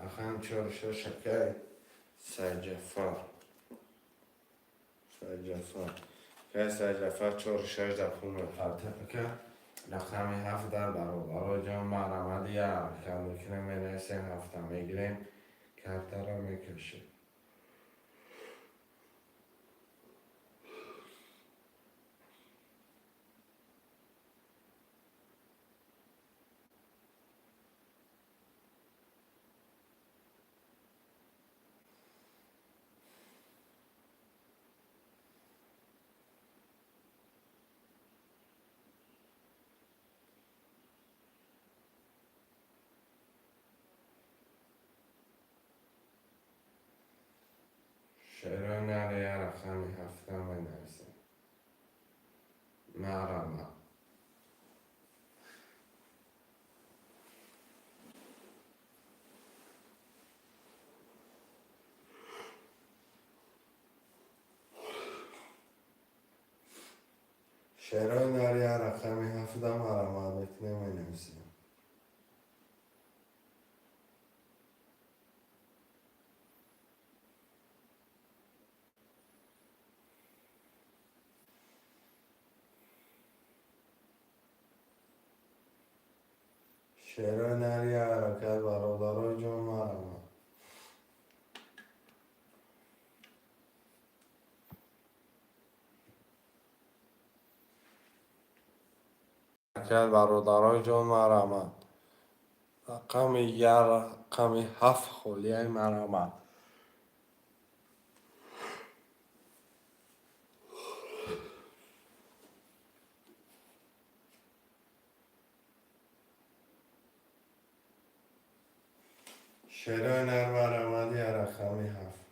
Рақами чору шаш, акай Сайҷафар. Сайҷафар. Акай Сайҷафар чору шаш дар пул мепартад, ака. Рақами ҳафт дар, бародаро ҷон, марҳамат, я ҳаракат мекунем, менависем, ҳафта мегирем, картаро мекашем. Шерои нари, я рақами ҳафта менависем. Марҳамат. Шерои нари, я рақами ҳафта, марҳамат мекунем, менависем. Шерои нари, ҳаракат, бародаро ҷон, марҳамат. Ҳаракат, бародаро ҷон, марҳамат. Рақами я, рақами ҳафт холияи, марҳамат. Шерои нар, марҳамат, я рақами ҳафт.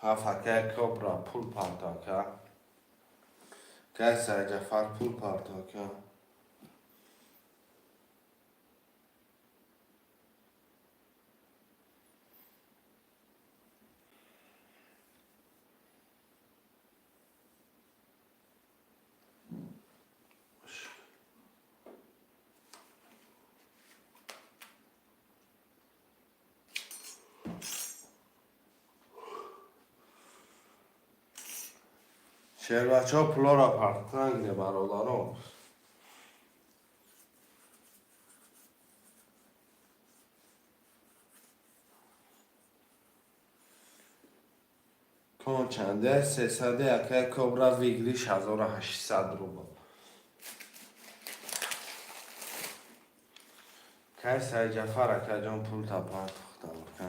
Ҳафт, акай Кобра пул парто, ака. Акай Сайҷафар пул парто, ака. Шербачаҳо, пулоро партан гире, бародаро. Кон чанде? 300, акай Кобра, выигрыш 1800 рубл. Кай Сайҷафар, акаҷон, пул та партохтам, ака.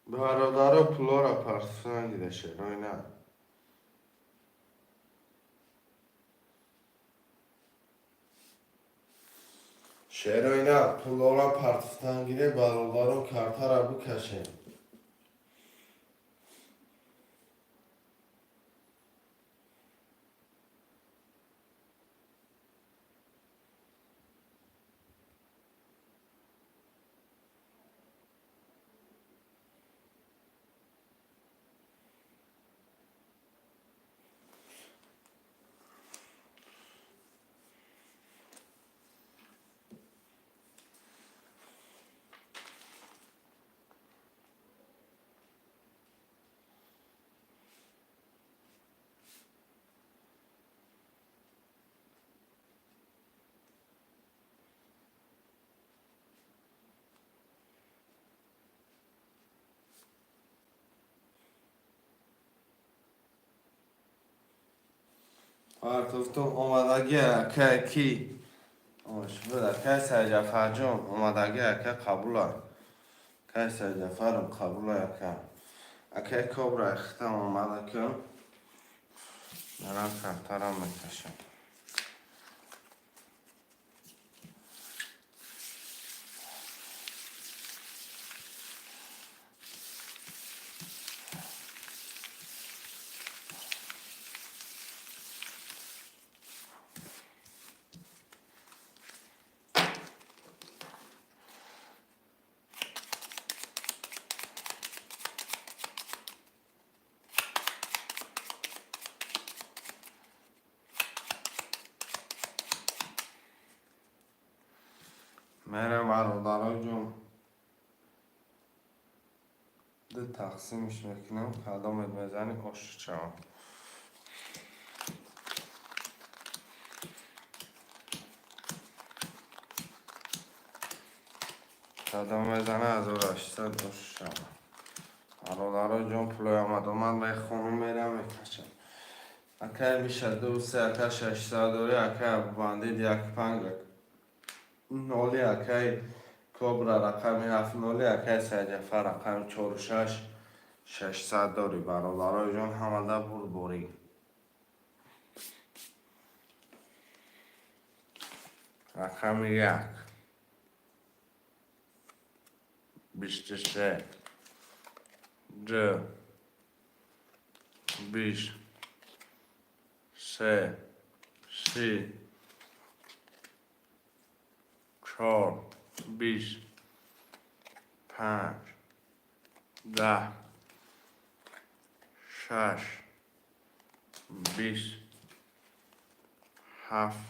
Бародаро, пулоро партофтан гире, шерои нар. Шерои нар, пулоро партофтан гире, бародаро, картаро бикашем. Партофтум омадаги, акай ки ошбуд, акай Сайҷафарҷон омадаги, ака қабула. Акай Сайҷафарам қабула, ака. Акай Кобра хитам омада, ки дарам картарам мекашам. Мерем, бародароҷон, ду тақсимш мекунам, кадомет мезани, ошиқ шавам. Кадом мезана, 1800 ошиқ шавам. Бародароҷон, пулои омад омад, мехонум, мерам, мекашам. Акай миша ду се, ака 600 дори, акай Абубандид як панҷ ноли, акай Кобра рақами ҳафт ноли, акай Сайҷафар рақами чору шаш, 600 дори. Бародароҷон, ҳамада бурдборӣ. Рақами як, 23, ду, 20, се, 30, чор, 20, панҷ, 10, шаш, 20, ҳафт,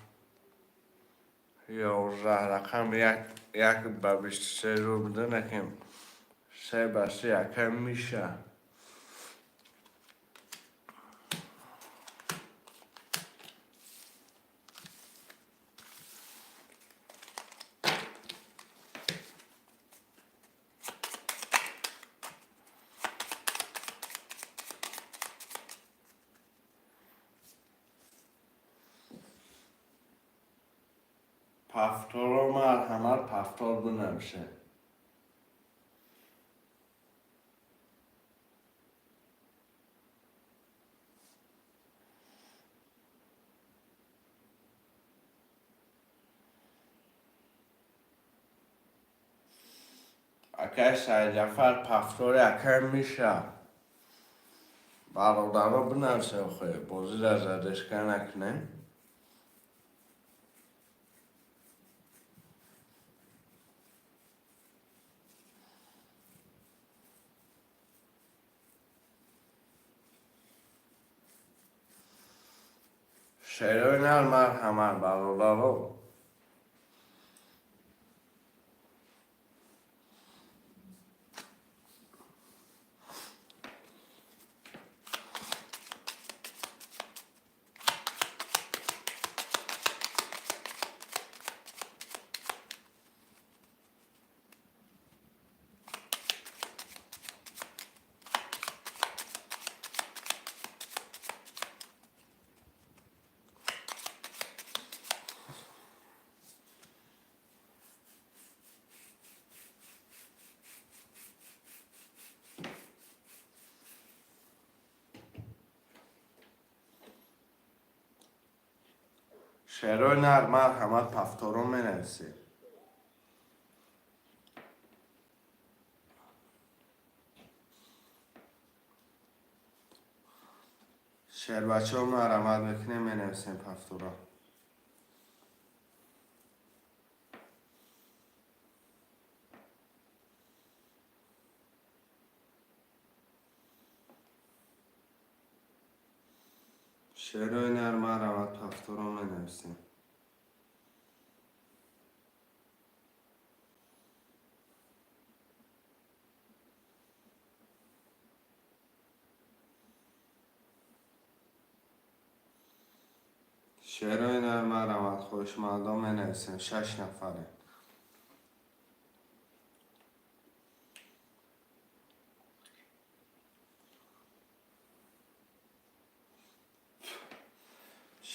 11. Рақами як, як ба 23 рӯ буда накем, се ба се, акай миша. Пафторо марҳамат, пафтор бинависе. Акай Сайҷафар пафтори, акай миша. Бародаро, бинависе, охе бозира задержка накунем. Шерои нар, марҳамат, бародаро. Шерои нар, марҳамат, пафторо менависед. Шербачаҳо, марҳамат мекунем, менависем пафтора. Шерои нар, марҳамат, пафторо менависем. Шерои нар, марҳамат, хоҳишмандон, менависем. Шаш нафаре.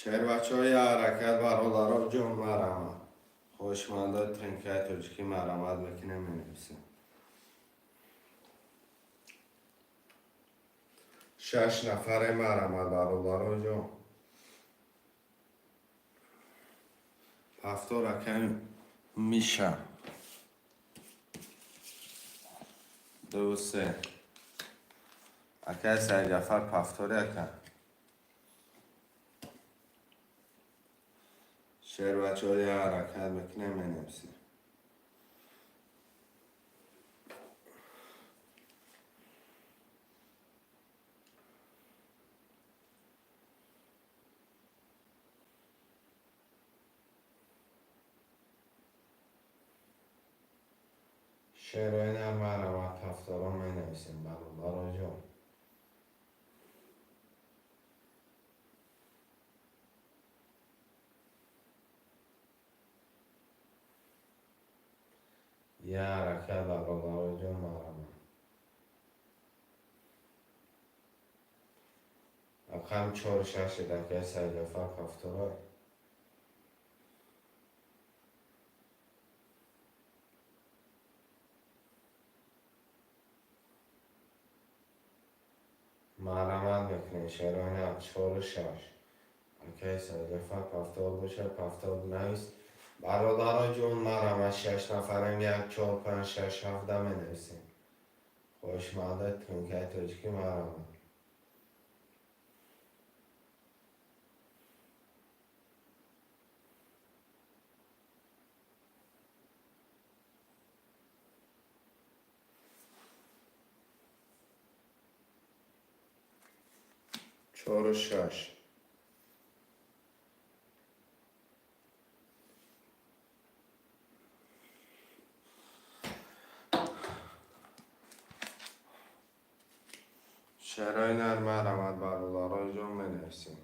Шербачаҳои ҳаракат, бародаро ҷон, марҳамат. Хоҳишмандои тринкаи тоҷикӣ, марҳамат мекунем, менависем. Шаш нафаре, марҳамат, бародаро ҷон. Ҳафто раками Миша. Ду, се. Акай Сайҷафар, повтори, ака. Шербачаҳои ҳаракат мекунем, менависем. Шерои нар, марҳамат, ҳафторон менависем, бародаро ҷон. Я ҳаракат, бародаро ҷон, марҳамат. Рақами чору шаши, дакаи Сайҷафар, ҳафторой. Марҳамат мекунем, шерои нар, чору шаш. Акаи Сайҷафар, повтор боша, повтор навис. Бародаро ҷон, марҳамат, шаш нафарем, як, чор, панҷ, шаш, ҳафта менависем. Хоҳишмандои тринкаи тоҷикӣ, марҳамат. Чору шаш. Шерои нар, марҳамат, бародаро ҷон, менависем.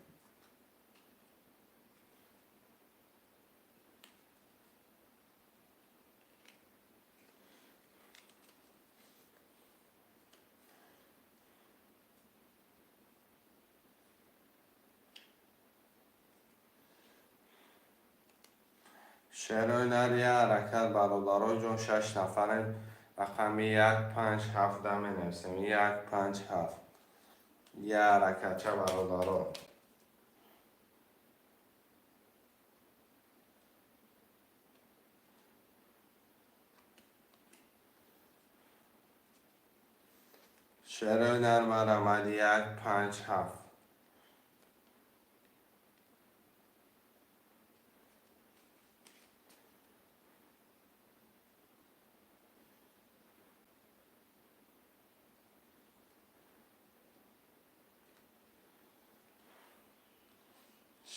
Шерои нар, я ҳаракат, бародаро ҷон, шаш нафарем, рақами як, панҷ, ҳафта менависем. Як, панҷ, ҳафт. Я ҳаракатча, бародаро. Шерои нар, марҳамат, як, панҷ, ҳафт.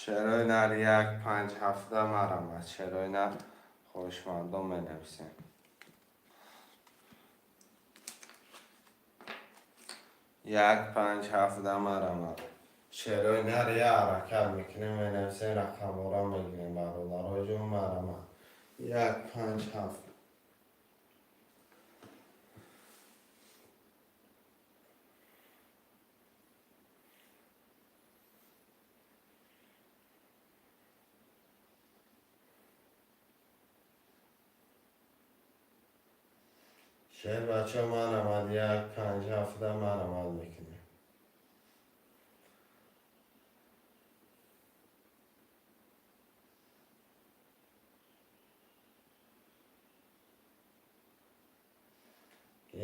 Шерои нар, як, панҷ, ҳафта, марҳамат. Шерои нар, хоҳишмандон, менависем. Як, панҷ, ҳафта, марҳамат. Шерои нар, я ҳаракат мекунем, менависем, рақамҳоро мегирем, бародаро ҷон, марҳамат. Як, панҷ, ҳафт. Шер бача, марҳамат, як, панҷ, ҳафта, марҳамат мекунем.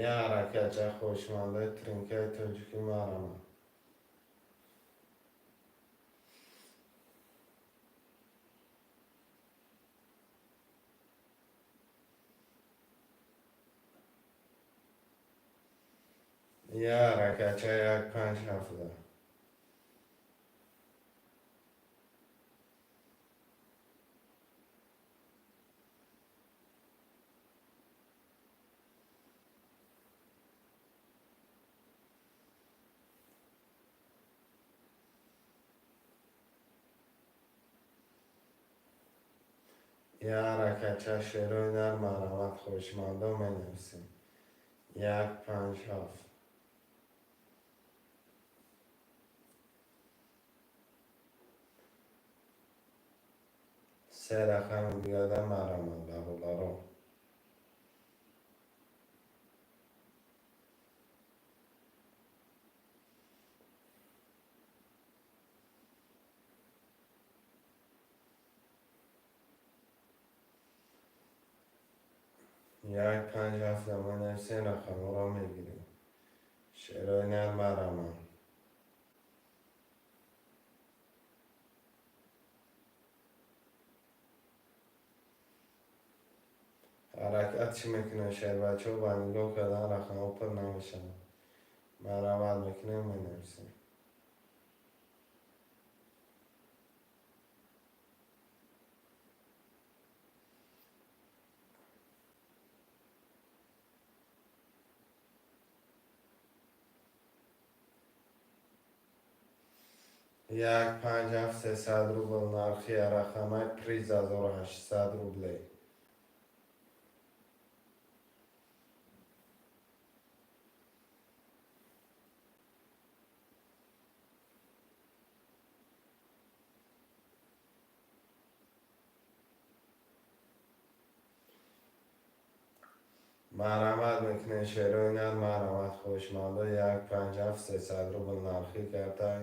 Я ҳаракатча, хоҳишмандои тринкаи тоҷикӣ, марҳамат. Я ҳаракатча, як, панҷ, ҳафта. Я ҳаракатча, шерои нар, марҳамат, хоҳишмандон, менависем. Як, панҷ, ҳафт. Се рақами дигада марҳамат, бародаро. 1, 5, 7 менависем, рақамҳоро мегирем. Шерои нар, марҳамат. Ҳаракат чӣ мекунем, шербачаҳо? Ба нигоҳ кардан рақамҳо пур намешаванд. Марҳамат мекунем, менависем. 1, 5, 7, 300 рубл нархи рақамай, приз 1800 рубле. Марҳамат мекунем, шерои нар, марҳамат, хоҳишмандо. 1, 5, 7, 300 рубл нархи картай,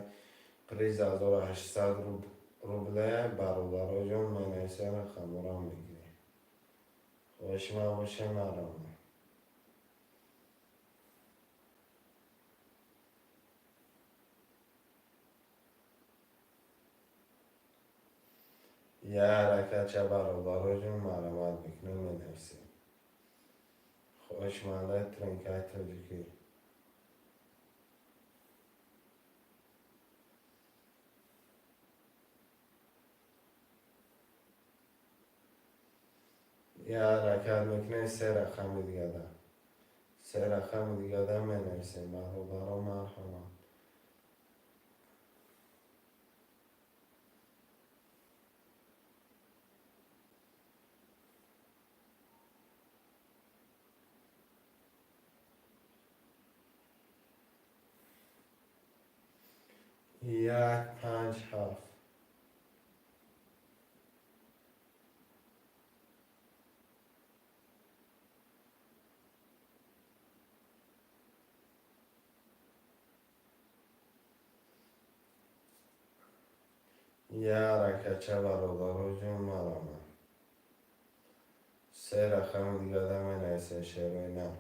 приз 1800 рубле. Бародароҷон, менависем, рақамҳоро мегирем. Хоҳишманд бошем, марҳамат. Як ҳаракатча, бародароҷон, марҳамат мекунем, менависем. Хоҳишмандаи тренкаи тоҷикӣ. Як ҳаракат мекунем, се рақами дигада, се рақами дигада менависем, бародаро, марҳамат. 1, 5, 7. Як ҳаракатча, бародароҷон, марҳамат. Се рақами дигада менависем, шерои нар.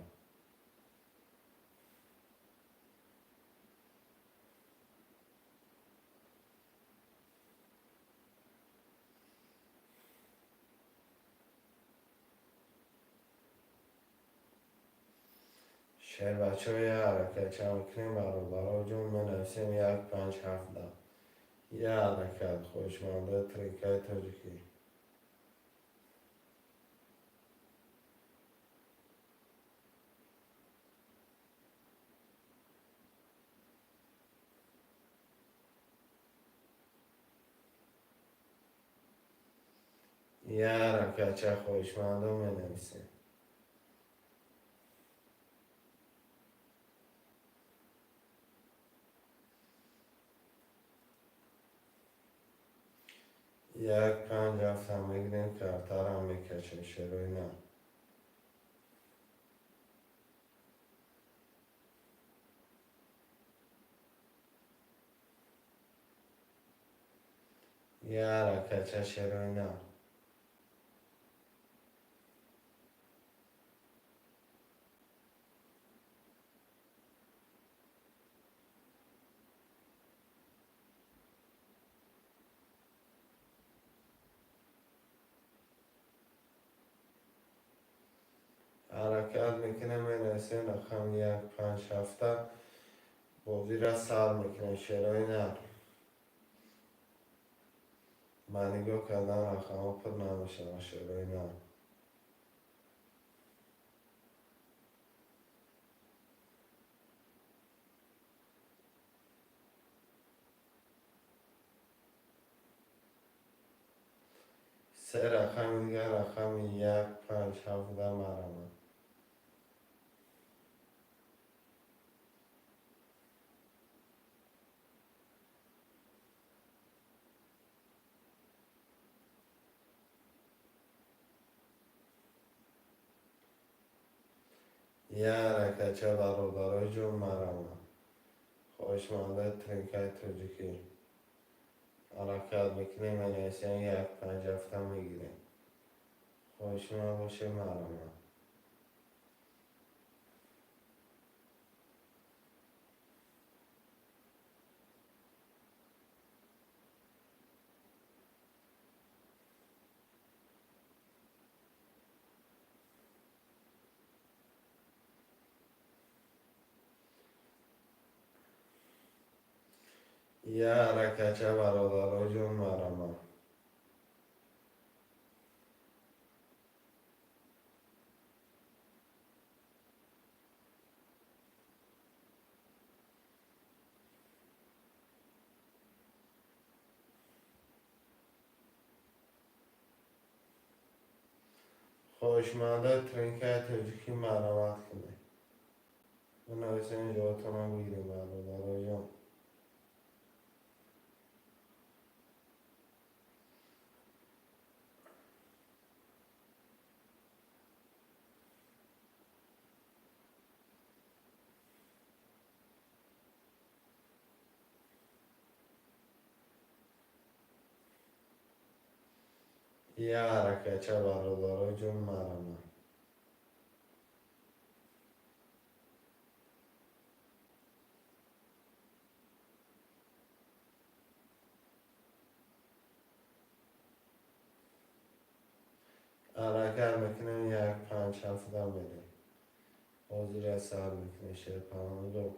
Шербачаҳо, як ҳаракатча мекунем, бародароҷон, менависем 1, 5, 7 да. Як ҳаракат, хоҳишмандаи тренкаи тоҷикӣ. Як ҳаракатча, хоҳишмандо, менависем. 1, 5, 7-ам мегирем, картарам мекашем, шерои нар. Як ҳаракатча, шерои нар. Ҳаракат мекунем, менависем рақами 1, 5, 7-а, бозира сар мекунем, шерои нар. Ба нигоҳ кардан рақамҳо пур намешаванд, шерои нар. Се рақами дигар, рақами 1, 5, 7-да, марҳамат. Як ҳаракатча, бародарои ҷон, марама. Хоҳишмандаи тринкаи тоҷикӣ. Ҳаракат мекунем, менависем, як панҷ ҳафта мегирем. Хоҳишманд боше, марама. Як ҳаракатча, бародарои ҷон, марама. Хоҳишмандаи тринкаи тоҷикӣ, марҳамат кунед. Бинависем, ҷоятонро бигирем, бародарои ҷон. Як ҳаракатча, бародарои ҷон, марҳамат. Ҳаракат мекунем, як панҷ ҳафта мерем. Ҳозира сар мекунем, шерпаноҳ.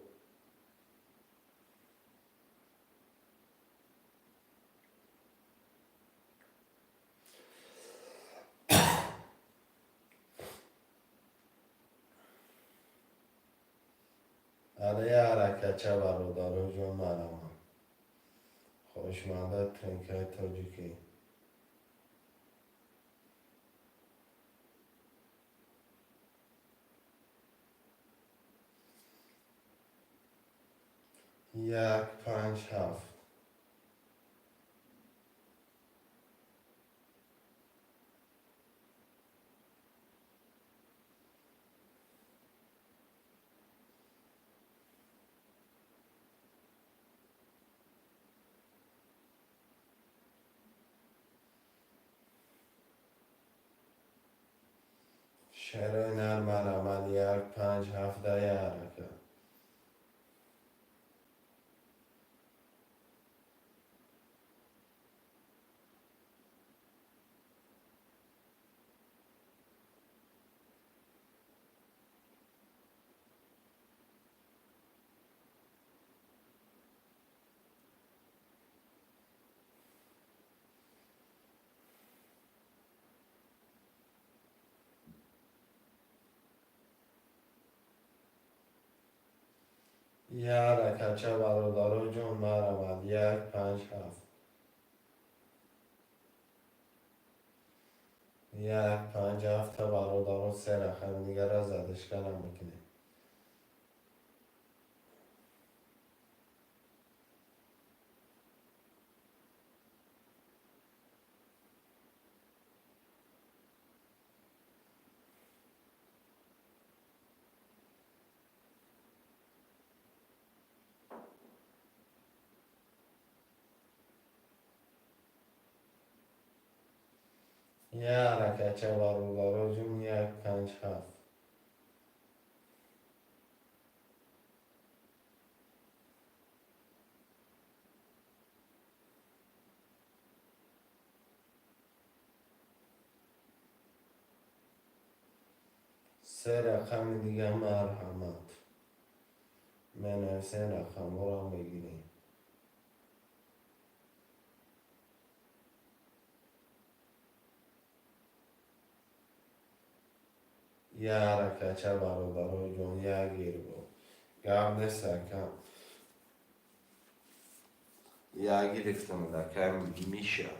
Ана, як ҳаракатча, бародарои ҷон, марҳамат. Хоҳишмандаи тринкаи тоҷикӣ. Як панҷ ҳафт. Шерои нар, марҳамат, як панҷ ҳафта, як ҳаракат. Як ҳаракатча, бародарои ҷон, марҳамат, як панҷ ҳафт. Як панҷ ҳафта, бародарон, се рақами дигарро задушка намекунем. Як ҳаракатча, бародарои ҷон, як панҷ ҳафт. Се рақами дига, марҳамат. Менависем, рақамҳоро мегирем. Як ҳаракатча, бародарои ҷон, як гирбо. Гап нест, акам. Як гирифтам, акам Миша.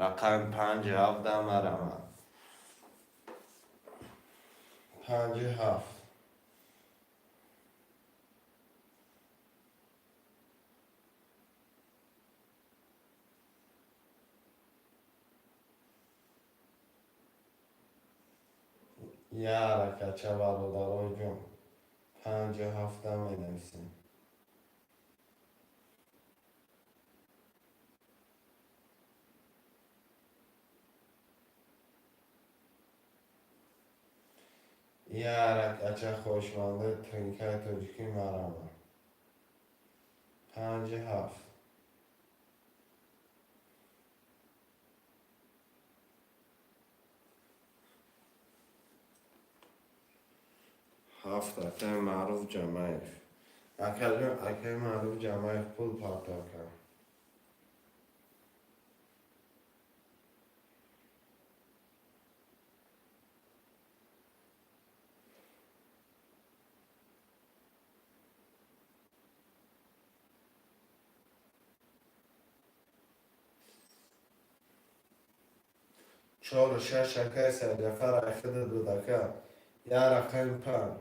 Рақами панҷ ҳафта, марҳамат. Панҷи ҳафт. Як ҳаракатча, бародарои ҷон. Панҷу ҳафта менависем. Ярак ача хоҳишмандаи тринкаи тоҷикӣ марама. Панҷу ҳафт. Ҳафт, акаи Маъруф Ҷамаев. Акаҷон, акаи Маъруф Ҷамаев пул партов кард. Чору шаш, акаи Сайдҷафар, айхидат буд, ака. Я рақами панҷ.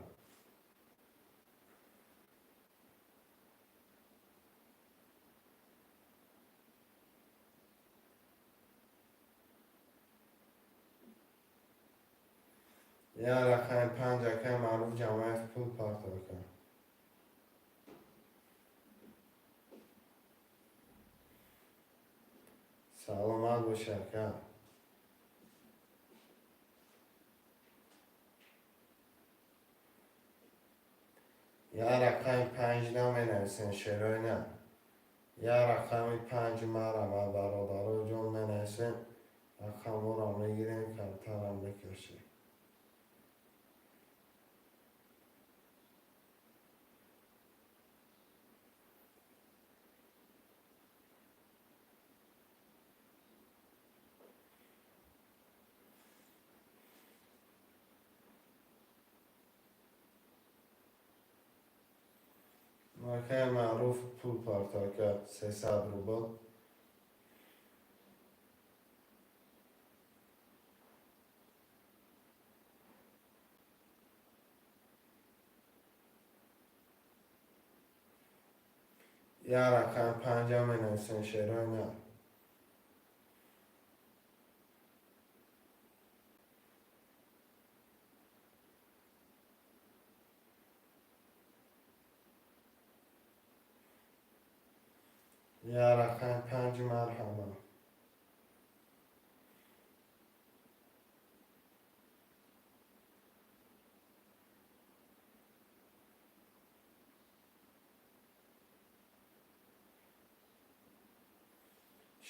Я рақами панҷ, акаи Маъруф Ҷамаев пул партов кард. Саломат бошӣ, ака. Я рақами панҷ наменависем, шерои на. Я рақами панҷ марама, бародаро ҷон, менависем, рақамҳоро мегирем, картарам мекашем. Акаи Маъруф пул партов, ака, 300 рубл. Я рақами панҷа менависем, шерои на. Я рақами панҷ, марҳама.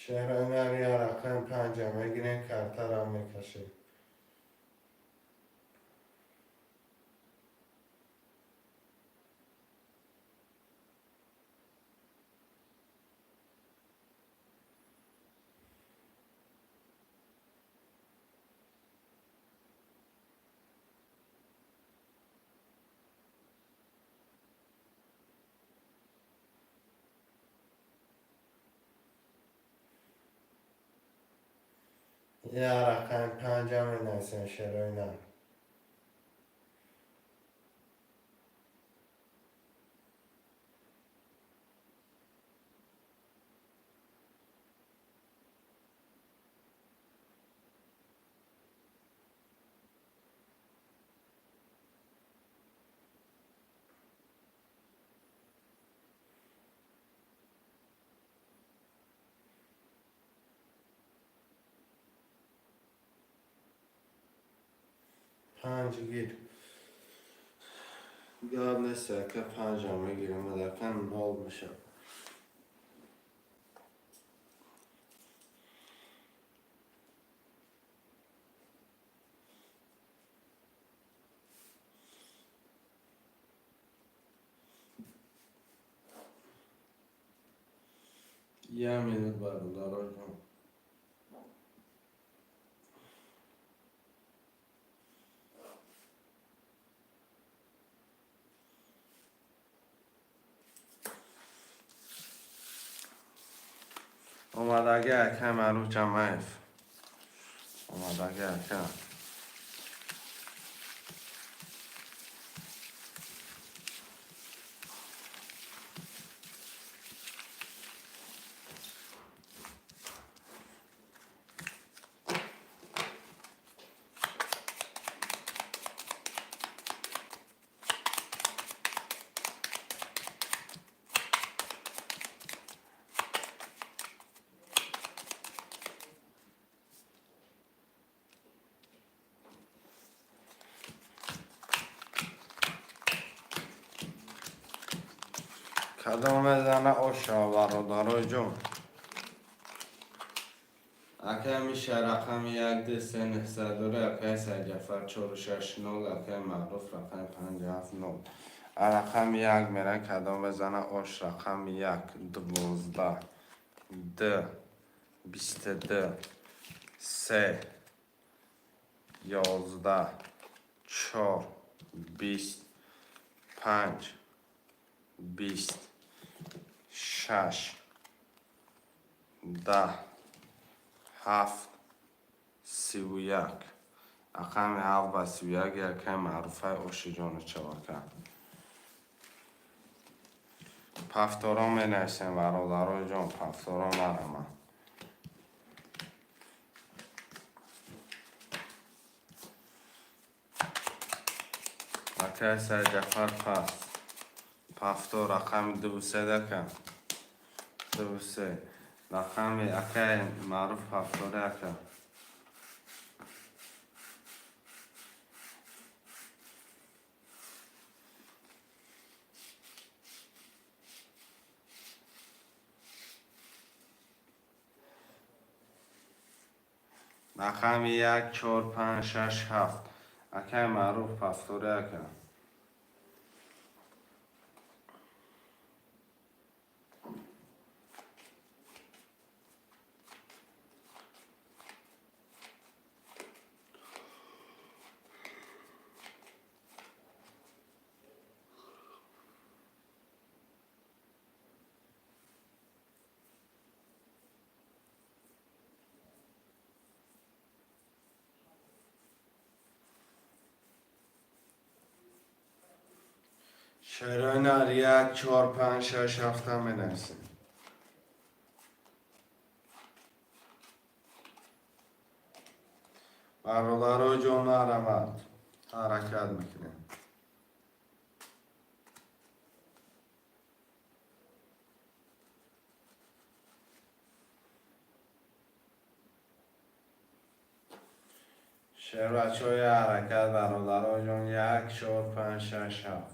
Шерои нар, я рақами панҷа мегирем, картарам мекашем. Я рақами панҷа менависем, шерои нар. Панҷ гир. Гап нест, ака, панҷа мегирем, адака нол мешавад. Я минут, бародароҷон. Омадаги, ака Маъруф Ҷамаев. Омадаги, ака. Кадом мезана, оша, бародарои ҷон? Акай Миша рақами як ду се нӯҳсадура, акай Сайҷафар чору шаш нол, акай Маъруф рақами панҷу ҳафт нол. Рақами як мера, кадом мезана ош? Рақами як: 12, д, 22, се, 11, чор, 20, панҷ, 20, шаш, 10, ҳафт, 31. Рақами ҳафт ба 31 якай Маъруфаи ошиҷону чавака. Повторо менависем, бародарои ҷон, повторо марама. Акай Сайҷафар пас повтор рақами дуву седака, дуву се рақами акай Маъруф повтори ака. Рақами як, чор, панҷ, шаш, ҳафт, акай Маъруф повтори ака. Шерои нар як, чор, панҷ, шаш, ҳафта менависем. Бародарои ҷон, наравад, ҳаракат мекунем. Шербачаҳои, ҳаракат, бародарои ҷон: як, чор, панҷ, шаш, ҳафт.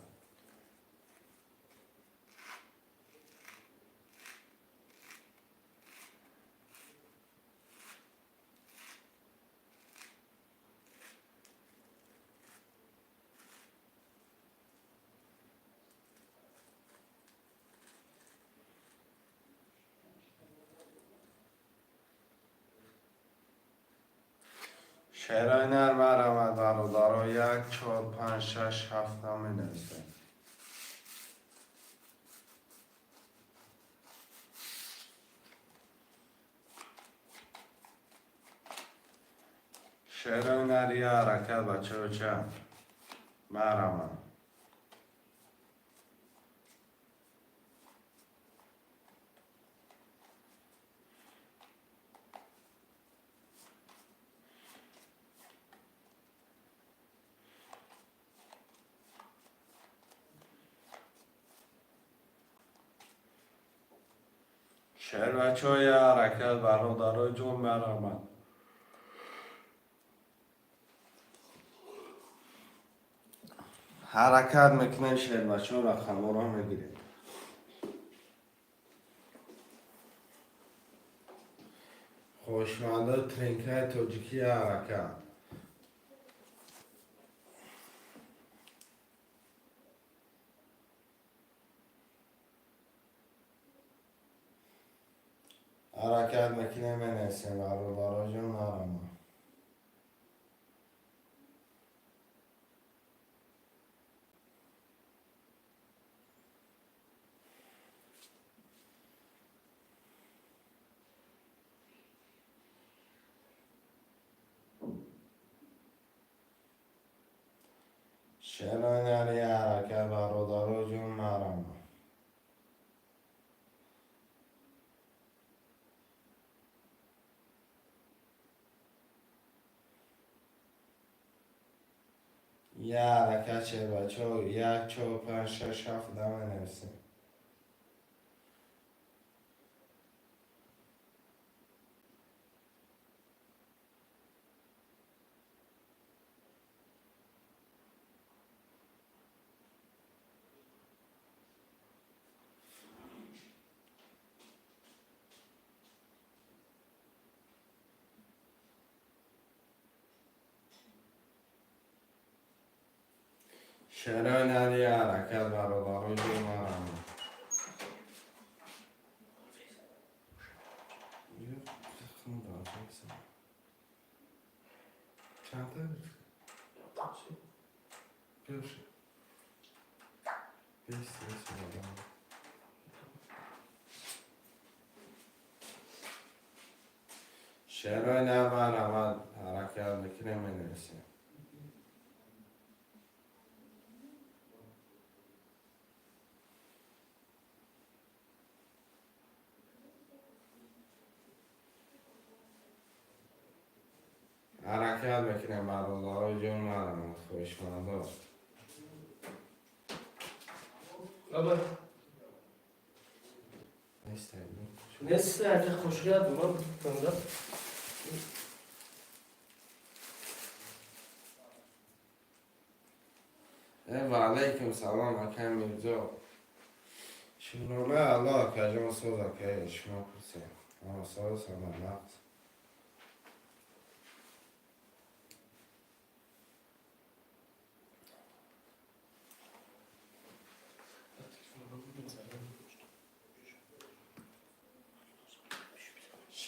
Шерои нар маравад, бародаро: як, чор, панҷ, шаш, ҳафта менависем. Шерои нар я ҳаракат, бачаоча, марамад. Шербачаҳои, ҳаракат, бародарои ҷон, марамад. Ҳаракат мекунем, шербачаҳо, рақамҳоро мегирем. Хошмандо, тринкаи тоҷикӣ, ҳаракат. Ҳаракат мекунем, менависем, бародарои ҷон, нарама. Шерои нари ҳаракат, бародарои ҷон, марама. Я ҳаракат, шербачаҳо: як, чор, панҷ, шаш, ҳафт да менависем. Шерои нар, я ҳаракат, бародаро ҷон, марама. Чандта? Бёши. Бес, бес, одам. Шерои нар, марама, ҳаракат мекунем, менависем. Ҳаракат мекунем, бародаро ҷон, марама, хоҳишмандо. Баба. Нестай. Нест, ака, хушгад ман танда. Э, ва алайкум салом, акай Мирзо. Шукрона Аллоҳ, акаҷон, соз, акай, шумо пурсем. Соз, сама нақс.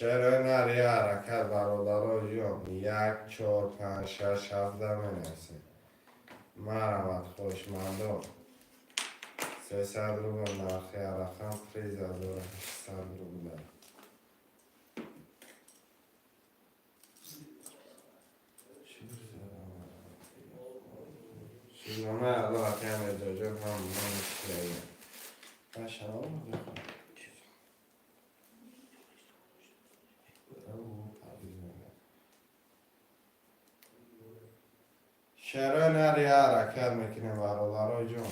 Шерои нар, я ҳаракат, бародаро ҷон, як, чор, панҷ, шаш, ҳафта менависем. Марҳамат, хоҳишмандо. 300 рубл нархи рақам, приз 1800 рубла. Шукрона Аллоҳ, акай Мирзоҷон, ҳам ман шукрия. Башалом бихон. Шерои нар, я ҳаракат мекунем, бародаро ҷон.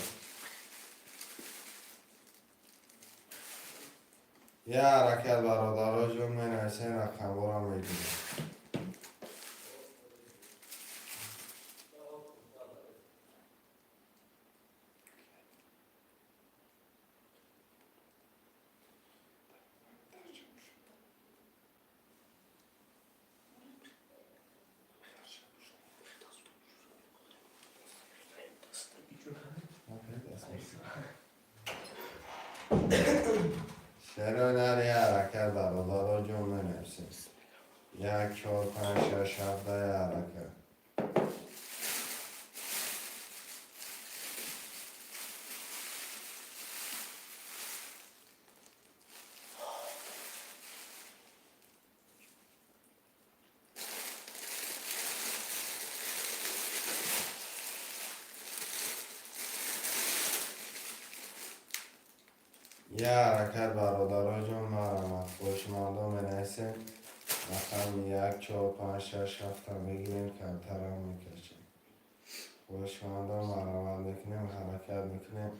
Я ҳаракат, бародаро ҷон, менависем, рақамҳоро мегирем. Шерои нар, я ҳаракат, бародаро ҷон, менависем. Як, чор, панҷ, шаш, ҳафта, я ҳаракат. Я ҳаракат, бародаро ҷон, марҳамат, хоҳишмандо, менависем. Рақами як, чор, панҷ, шаш, ҳафта мегирем, камтарам мекашем. Хоҳишмандо, марҳамат мекунем, ҳаракат мекунем,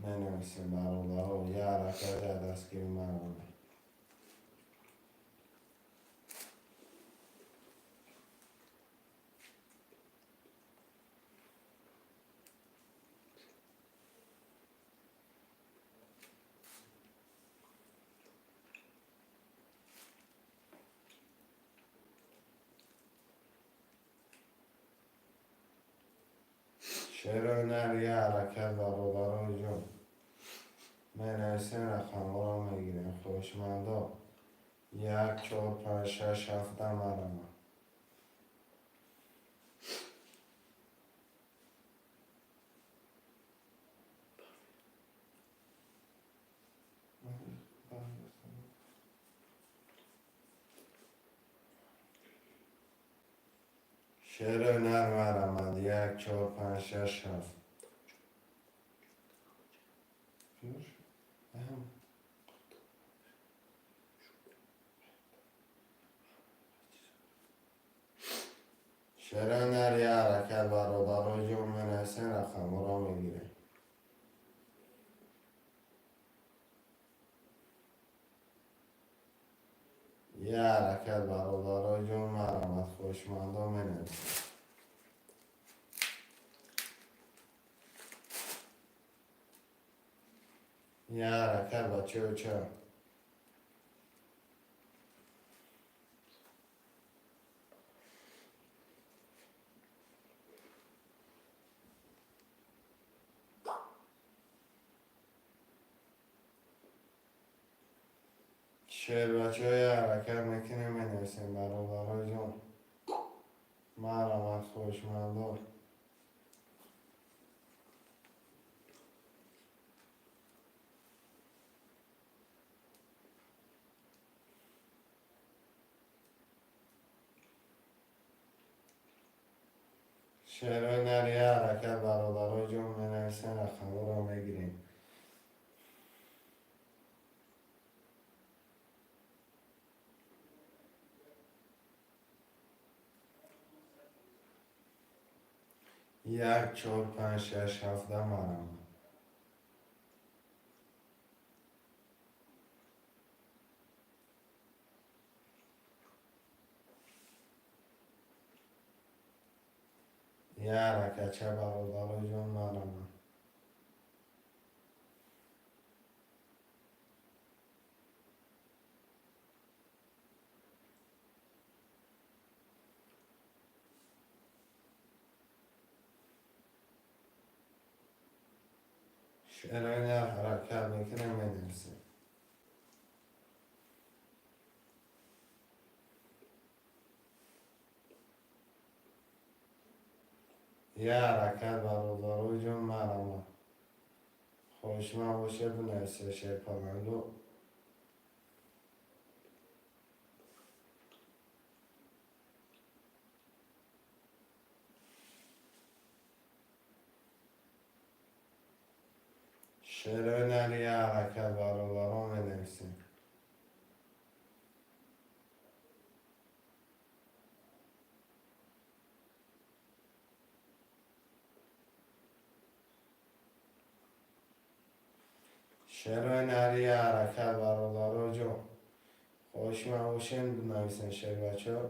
менависем, бародаро. Я ҳаракат, я дастгири, марҳамат. Шерои нар, я ҳаракат, бародаро ҷон. Менависем, рақамҳоро мегирем. Хоҳишмандо. Як, чор, панҷ, шаш, ҳафта, марҳамат. Шерои нар, марҳамат. Як, чор, панҷ, шаш, ҳафт. Бёш? Аҳам. Шерои нар, я ҳаракат, бародаро ҷон, менависем, рақамҳоро мегирем. Я ҳаракат, бародаро ҷон, марҳамат, хоҳишмандо, менависем. Я ҳаракат, бачаҳо ча. Шербачаҳои ҳаракат мекунем, менависем, бародарои ҷон. Марҳамат, хоҳишмандон. Шерои нария ҳаракат, бародарои ҷон, менависем, рақамҳоро мегирем. Як, чор, панҷ, шаш, ҳафта, марҳамат. Як ҳаракатча, бародарои ҷон, марҳамат. Шерои нар ҳаракат мекунем, менависем. Як ҳаракат, бародарои ҷон, марҳамат. Хоҳишманд бошед, бинависед, шерпаланду. Шерои нари як ҳаракат, бародарон, менависем. Шерои нари як ҳаракат, бародарои ҷон. Хоҳишманд бошед, бинависем, шербачаҳо,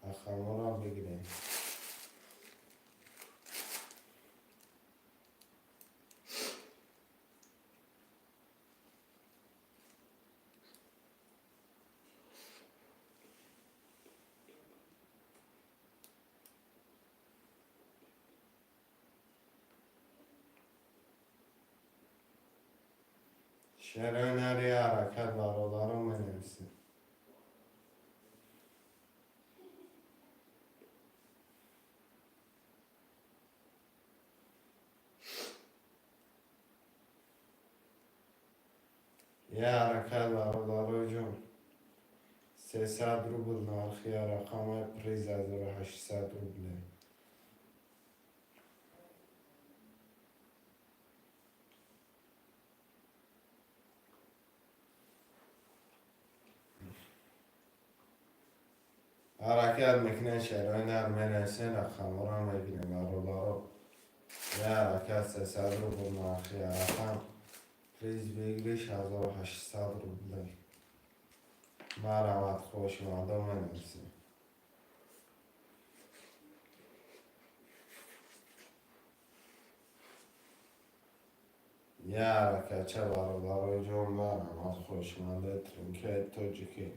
рақамҳоро бигирем. Шерои нари ҳаракат, бародарон, менависем. Як ҳаракат, бародарои ҷон. 300 рубл нархи рақамаи, приз 1800 рубле. Ҳаракат мекунем, шерои нар менависем, рақамҳоро мегирем, бародаро. Як ҳаракат, 300 рубл нархи рақам, приз выигрыш 1800 рубле. Марҳамат, хоҳишмандон, менависем. Як ҳаракатча, бародарои ҷон, марҳамат, хоҳишмандаи тринкаи тоҷикӣ.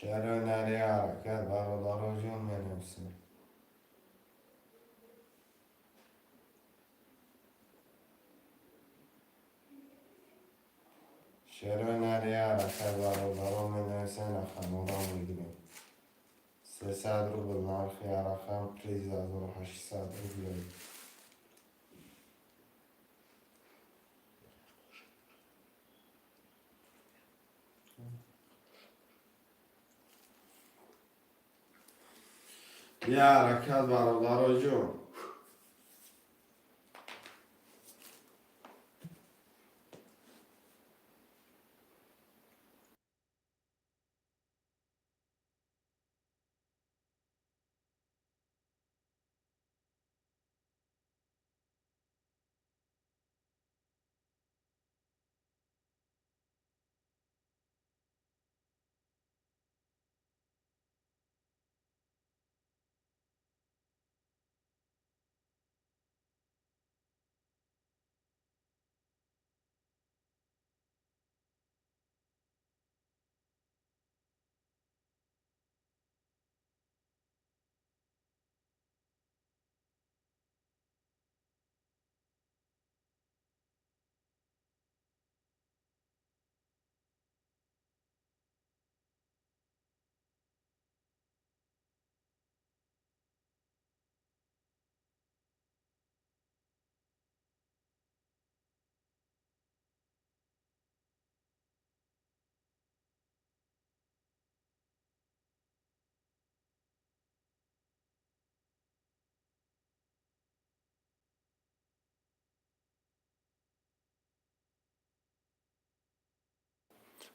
Шерои нари ҳаракат, бародарои ҷон, менависем. Шерои нари ҳаракат, бародарон, менависем, рақамҳоро мегирем. 300 рубл нархи рақам, приз 1800 рубле. Як ҳаракат, бародарои ҷон.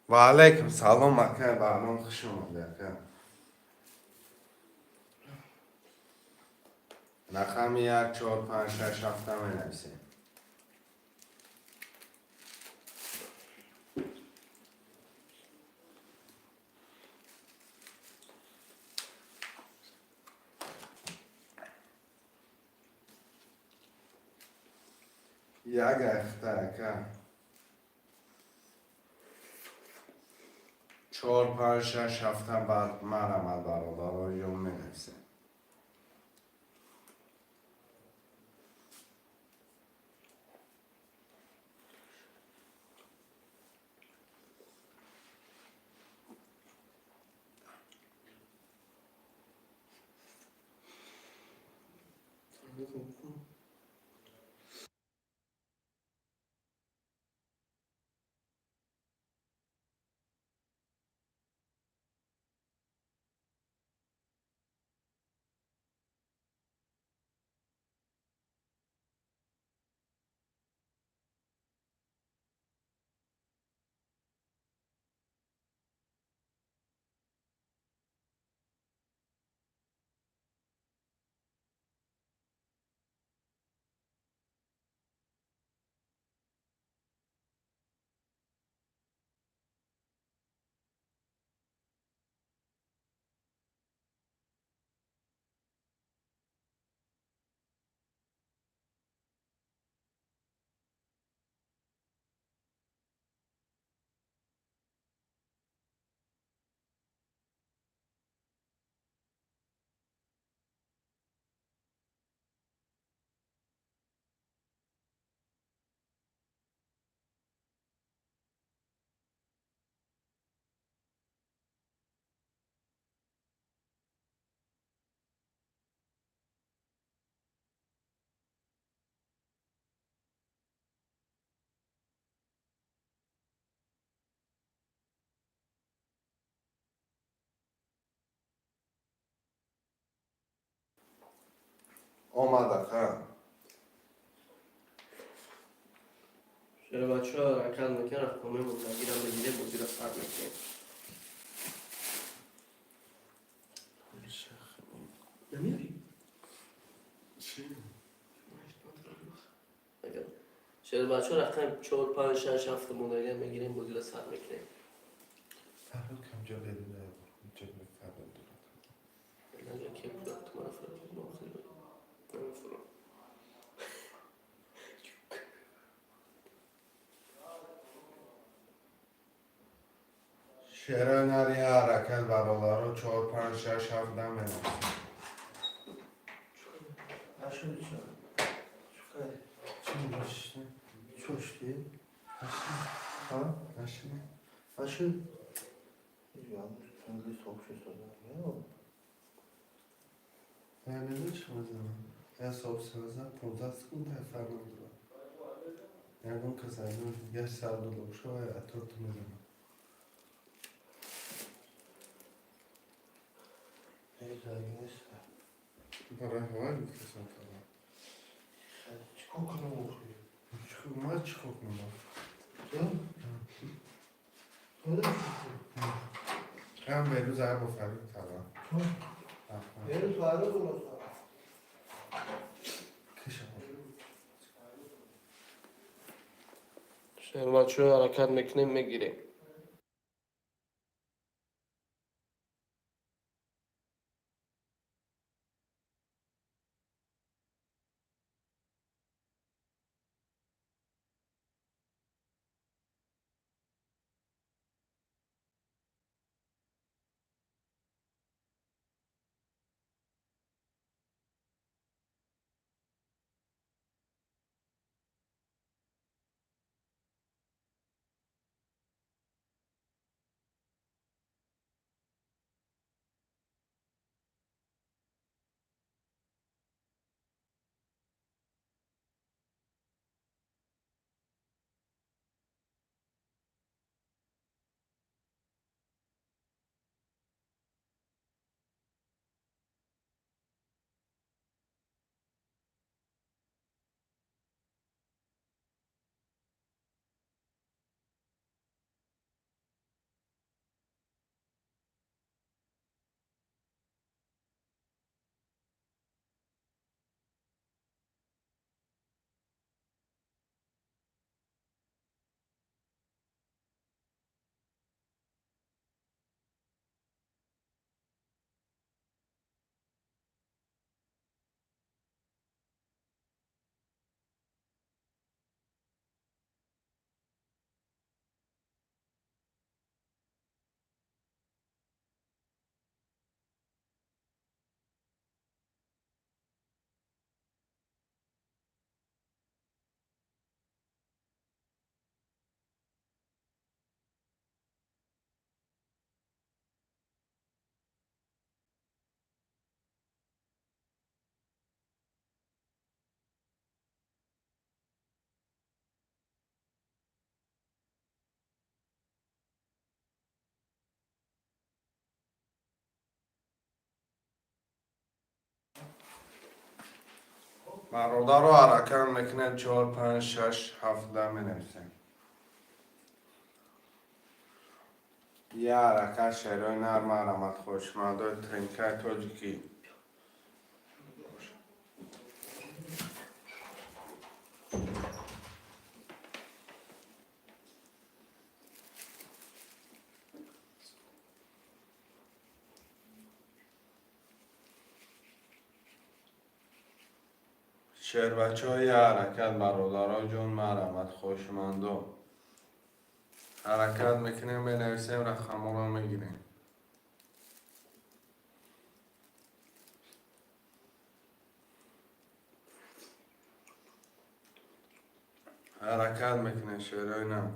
Ва алайкум салом, ака Баҳром, хуш омадӣ, ака. Рақами як, чор, панҷ, шаш, ҳафта менависем. Як ҳафта, ака. Чор, панҷ, шаш, ҳафта баъд марамад, бародаро, ё менависем. Омад, ака. Шербачаҳо, ҳаракат мекунем, рақамҳои мондагиро мегирем, бозиро сар мекунем. Намеёрӣ? Чӣ? Шербачаҳо, рақами чор, панҷ, шаш, ҳафт мондагиро мегирем, бозиро сар мекунем. Фарҳод камҷо берун ҷо фарҳод дорад. Нага ки тумара фарҳод намефурам. Шерои нари ҳаракат, бародаро, чор, панҷ, шаш, ҳафт менависем. Аши 축하해. Чӣ боши? 초시대. 어? Наши? 아시 아무 없이 썼나요? Я намешавам занам. Я собственна 15 секунд фармон дорам. Ягон кас аз он дигар сар дода боша, вай аторту мезанам. 내가 알긴 했어. Барои ҳавай мефирстам кардам. чикор кунам охи? Ман чӣ кор кунам? 응? 그래? Ҳам берӯз ҳам бо Фарид кардам. 얘를 바로 불렀어. Кишам. Шербачаҳо, ҳаракат мекунем, мегирем. Бародаро, ҳаракат мекунем, чор, панҷ, шаш, ҳафта менависем. Я ҳаракат, шерои нар, марҳамат, хоҳишмандои тринкаи тоҷикӣ. Шербачаҳо, я ҳаракат, бародаро ҷон, марҳамат, хоҳишмандо. Ҳаракат мекунем, менависем, рақамҳоро мегирем. Ҳаракат мекунем, шерои нар.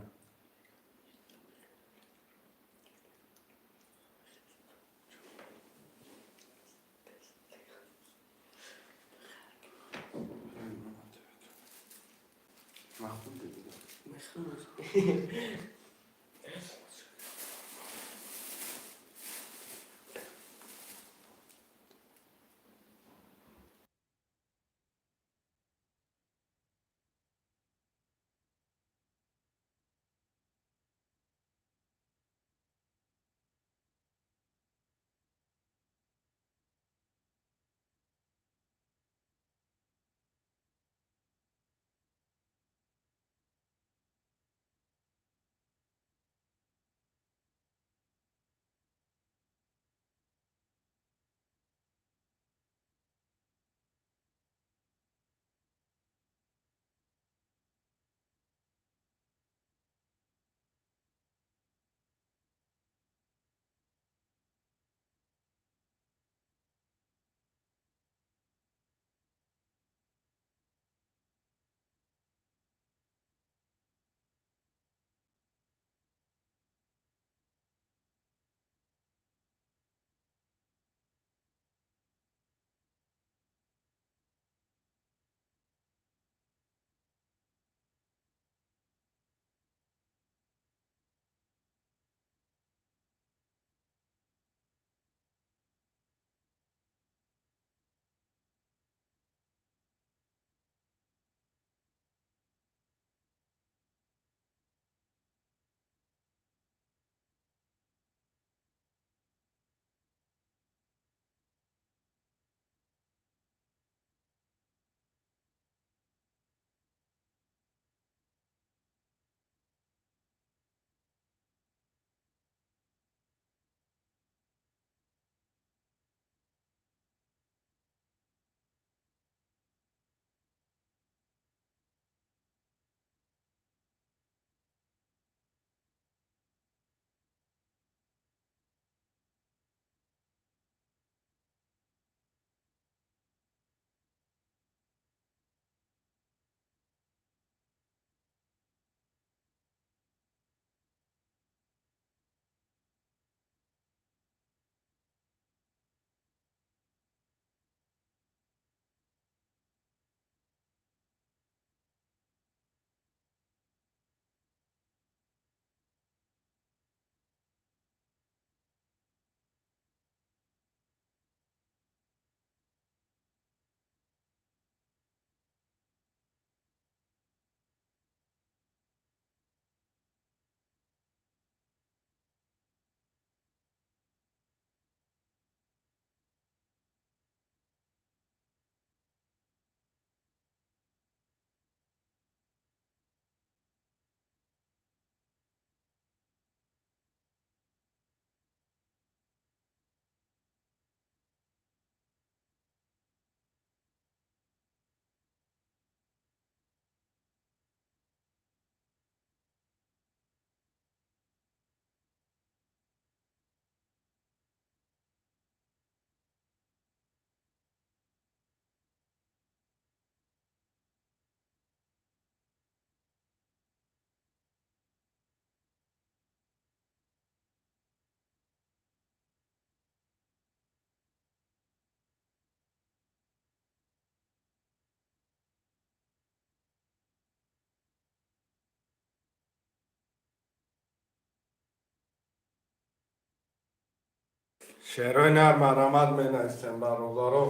Шерои нар, марҳамат, менависем, бародаро.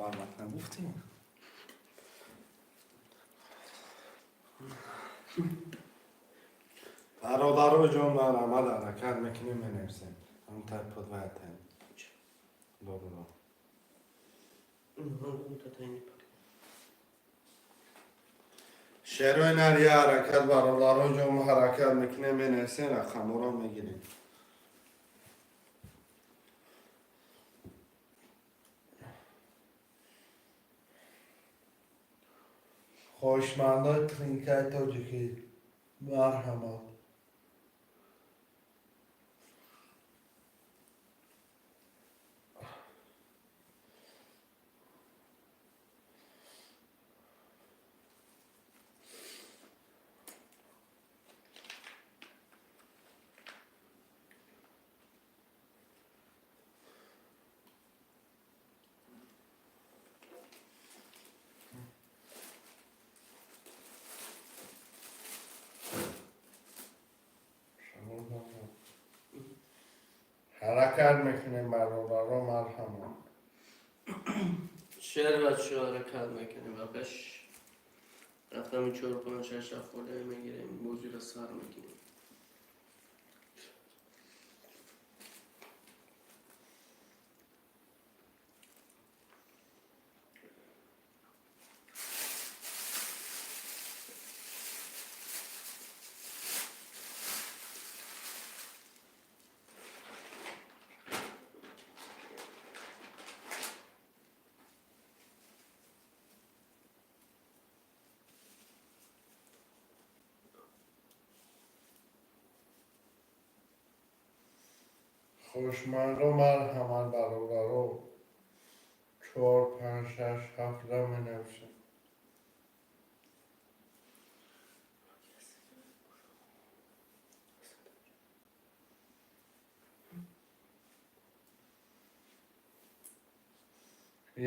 Бармак нагуфтӣ? Бародаро ҷон, марҳамат, ҳаракат мекунем, менависем. Ҳамтай подвайтем. Добро. Ну, это не пока. Шерои нар, я ҳаракат, бародаро ҷон, мо ҳаракат мекунем, менависем, рақамҳоро мегирем. Хоҳишмандои тринкаи тоҷикӣ, марҳамат. Ҳаракат мекунем, бародаро, марҳамат. Шер бачаҳо, ҳаракат мекунем ва пеш рақами чор, панҷ, шаш, ҳафт холия мегирем, бозиро сар мекунем. Хоҳишмандо, марҳамат, бародаро, чор, панҷ, шаш, ҳафтра менависем.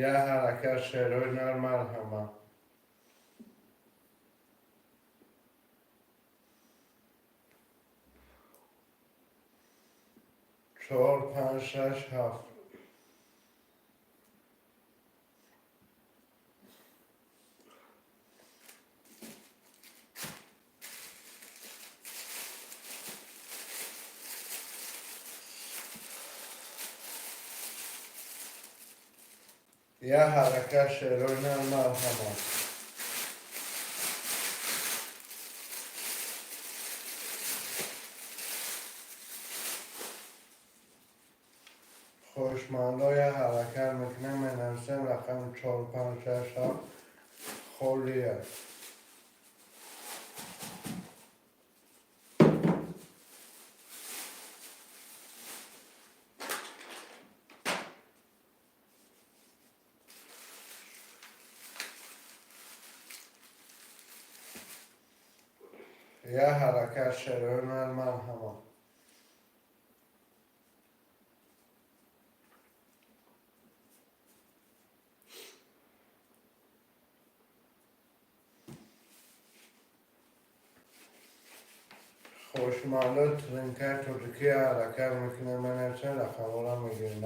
Я ҳаракат, шерои нар, марҳамат. Чор, панҷ, шаш, ҳафт. Я ҳаракат, шерои нар, марҳамат. Хоҳишмандо, я ҳаракат мекунем, менависем, рақами чор, панҷ, шаш, ҳафт холия. Я ҳаракат, шерои нар, марҳамат. Хоҳишмандо тринкаи тоҷикӣ, ҳаракат мекунем, менависем, рақамҳоро мегирем.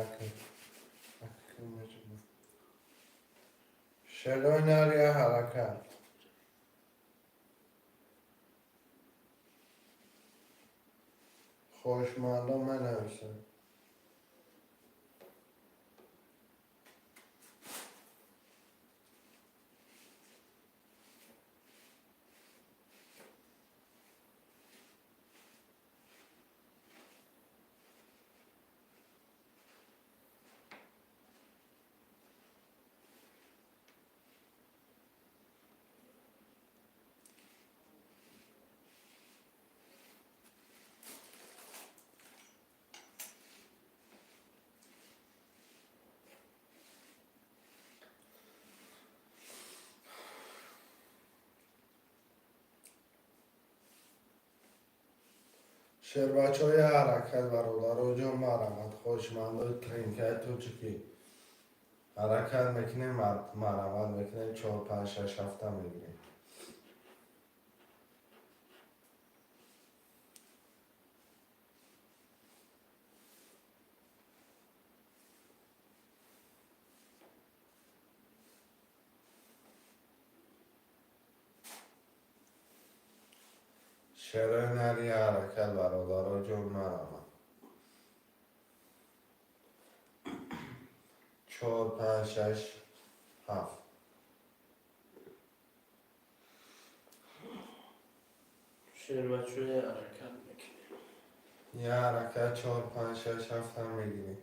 Шерои нар, я ҳаракат. Хоҳишмандо менависем. Шербачаҳои, ҳаракат, бародароҷон, марҳамат. Хоҳишмандои тринкаи тоҷикӣ, ҳаракат мекунем, марҳамат мекунем, чор, панҷ, шаш, ҳафта мегирем. Шерои нари ҳаракат, бародаро ҷон, марама. Чор, панҷ, шаш, ҳафт. Шербачои ҳаракат мекунем. Я ҳаракат, чор, панҷ, шаш, ҳафтам мегирем.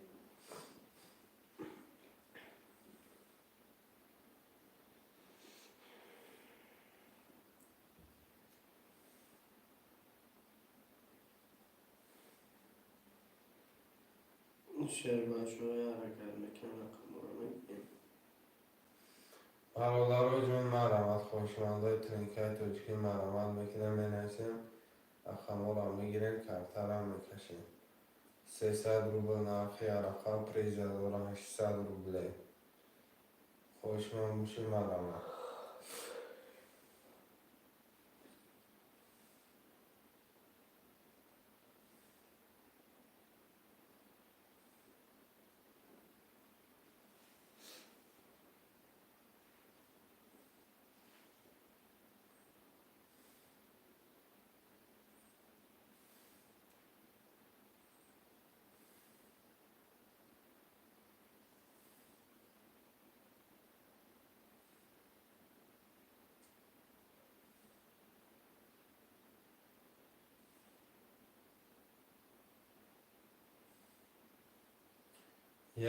Шербачои ҳаракат мекунем, рақамҳоро мегирем. Бародаро ҷон, марҳамат, хоҳишмандои тринкаи тоҷикӣ, марҳамат мекунем, менависем, рақамҳоро мегирем, картарам мекашем. 300 рубл нархи рақам, приз 1800 рубле. Хоҳишманд бошед, марҳамат.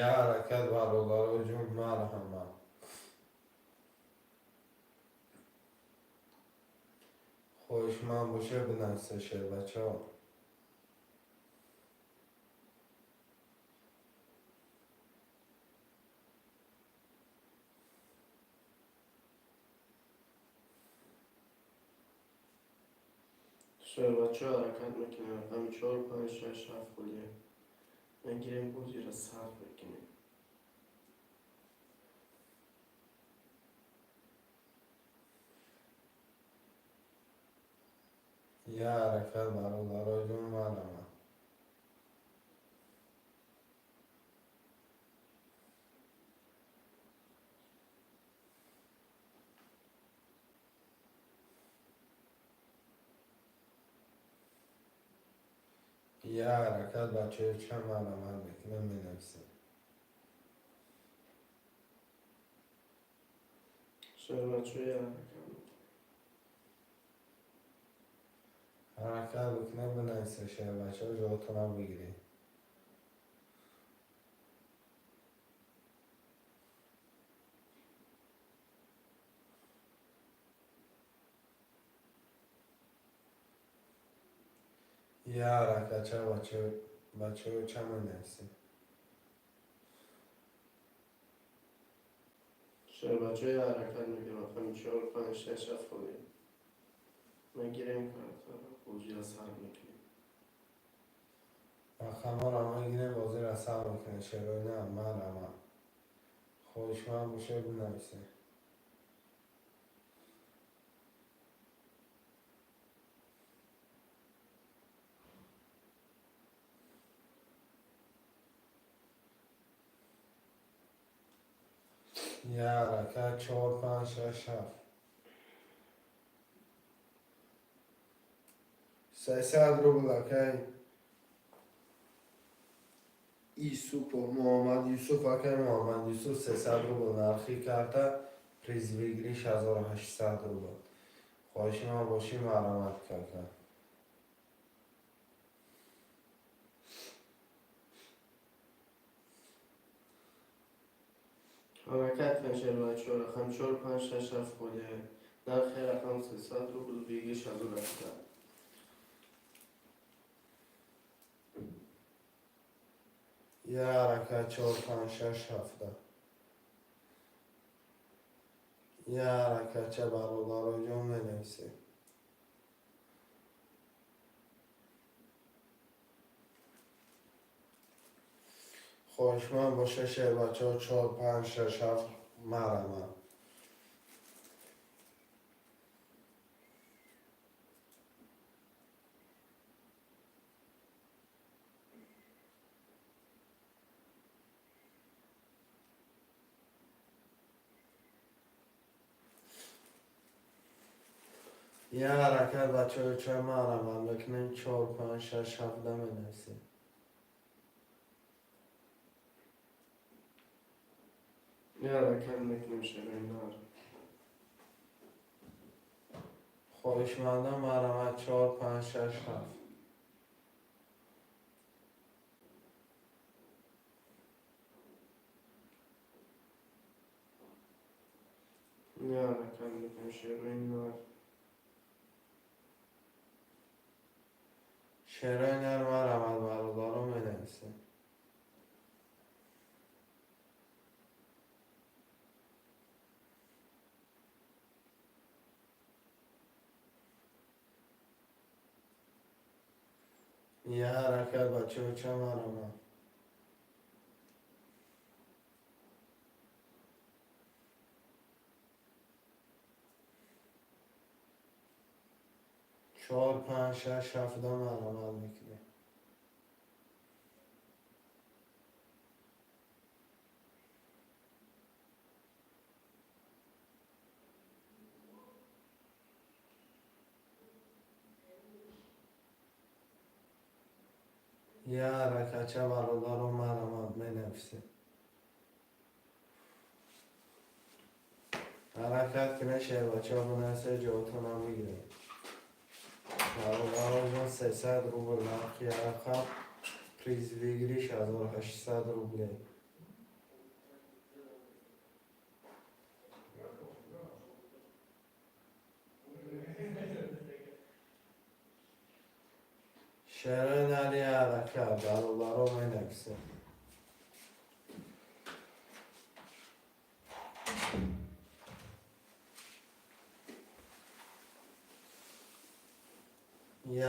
Я ҳаракат, бародаро ҷон, марҳамат. Хоҳишманд бошед, бинависед, шербачаҳо. Шербачо ҳаракат мекунем, рақами чор, панҷ, шаш, ҳафт холия. Мегирем, бозиро сар мекунем. Я ҳаракат, бародаро ҷон, марҳамат. Я ҳаракат, бачаҳо, чанд марҳамат мекунем, менависем. Шербачои ҳаракат мекунем. Ҳаракат бикунем, бинависед, шербачаҳо, ҷоотонам бигиред. Я ҳаракатча, бачаҳо, чанд менависем? Шербачои ҳаракат мекунем, рақами чор, панҷ, шаш, ҳафт холия. Мегирем картаро, бозиро сар мекунем. Рақамҳоро мегирем, бозиро сар мекунем. Шерои на, марҳамат. Хоҳишманд бошед, бинависед. Я ҳаракат, чор, панҷ, шаш, ҳафт. 300 рубл акай Исупов Муҳаммад Юсуф, акай Муҳаммад Юсуф, 300 рубл нархи карта, приз выигрыш 1800 рубл. Хоҳишманд бошӣ, марҳамат, кака. Ҳаракат кун, шербачо, рақам чор, панҷ, шаш, ҳафт холия. Нархи рақам 300 рубл, выигрыш 1800. Я ҳаракат, чор, панҷ, шаш, ҳафта. Я ҳаракатча, бародаро ҷон, менависед. Хоҳишманд бошед, шербачаҳо, чор, панҷ, шаш, ҳафт, марҳамат. Я ҳаракат, бачаҳо, чой маҳрамат мекунем, чор, панҷ, шаш, ҳафта менависем. Я ҳаракат мекунем, шерои нар. Хоҳишмандон, маҳрамат, чор, панҷ, шаш, ҳафт. Я ҳаракат мекунем, шерои нар. Шерои нар, маҳрамат, бародаро, менависем. Я ҳаракат, бачаҳо, ча маҳрамат. Чор, панҷ, шаш, ҳафта маҳрамат мекунем. Я ҳаракатча, бародаро, маҳрамат, менависем. Ҳаракат кунед, шербачаҳо, бинависед, ҷавобтонам бигирем. Бародароҷон, 300 рубл нархи рақам, приз выигрыш 1800 рублей. Шерои нари ҳаракат, бародаро, менависем.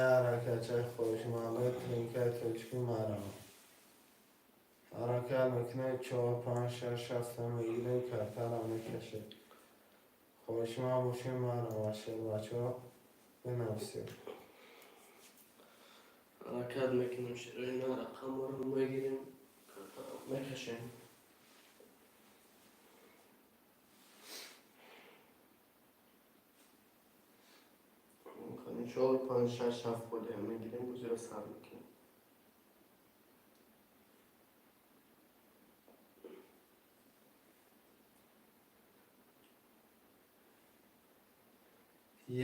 Я ҳаракатчаи хоҳишмандои тринкаи тоҷикӣ, маҳрамат. Ҳаракат мекунед, чор, панҷ, шаш, ҳафта мегирем, картара мекашед. Хоҳишманд бошед, маҳрамат, шербачаҳо, бинависед. Ҳаракат мекунем, шерои нар, рақамҳоро мегирем, картаро мекашем. Чор, панҷ, шаш, ҳафт холиам мегирем, бозиро сар мекунем.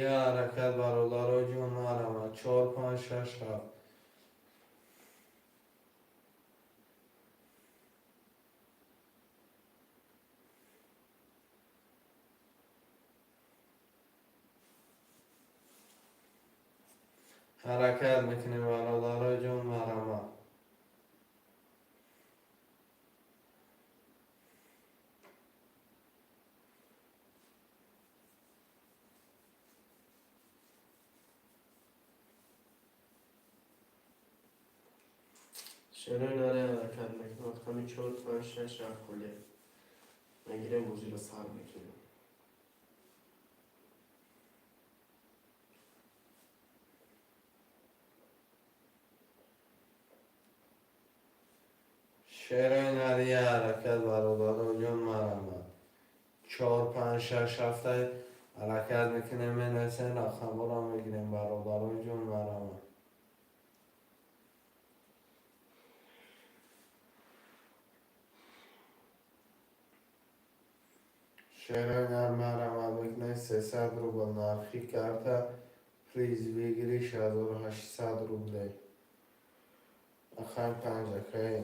Я ҳаракат, бародаро ҷон, маҳрамат, чор, панҷ, шаш, ҳафт. Ҳаракат мекунем, бародаро ҷон, маҳрамат. Шерои наре ҳаракат мекунем, рақами чор, панҷ, шаш, ҳафт холия мегирем, бозиро сар мекунем. Шерои нари ҳаракат, бародаро ҷон, маҳрамат. Чор, панҷ, шаш, ҳафта ҳаракат мекунем, менависем, рақамҳоро мегирем, бародаро ҷон, маҳрамат. Шерои нар, маҳрамат мекунем, 300 рубл нархи карта, приз выигрыш 1800 рублей. Рақами панҷ, акаи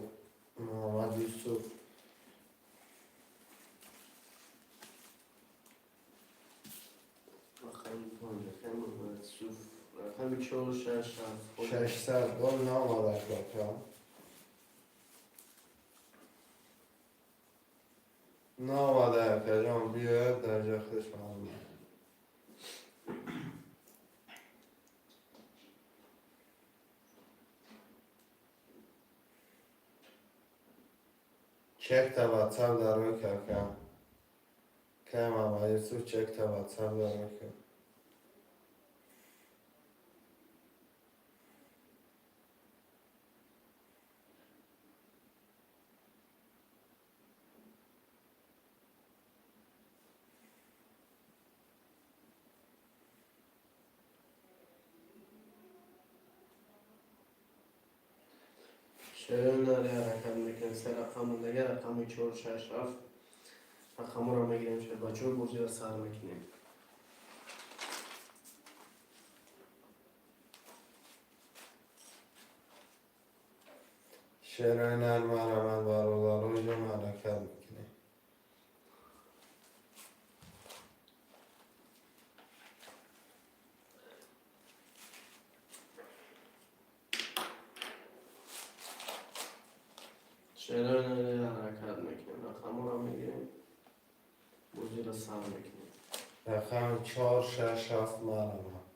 Муҳаммад Юсуф. Рақами панҷ, акаи Муҳаммад Юсуф. Рақами чор, шаш, ҳафт холия. 600 гол наомада, ака. Наомада, акаҷон, биёяд, дар ҷои худаш маълум. Чекта ватсап дарои кака. Кай Муҳаммад Юсуф, чекта ватсап дарои ка. Шерои нар ҳаракат мекунем. Се рақам мондага, рақами чор, шаш, ҳафт рақамҳоро мегирем, шербачаҳо, бозиро сар мекунем. Шерои нар, марҳамат, бародаро ҷон, ҳаракат мекунем. Шерои нар, ҳаракат мекунем, рақамҳоро мегирем, бозиро сар мекунем. Рақами чор, шаш, ҳафт, марҳамат.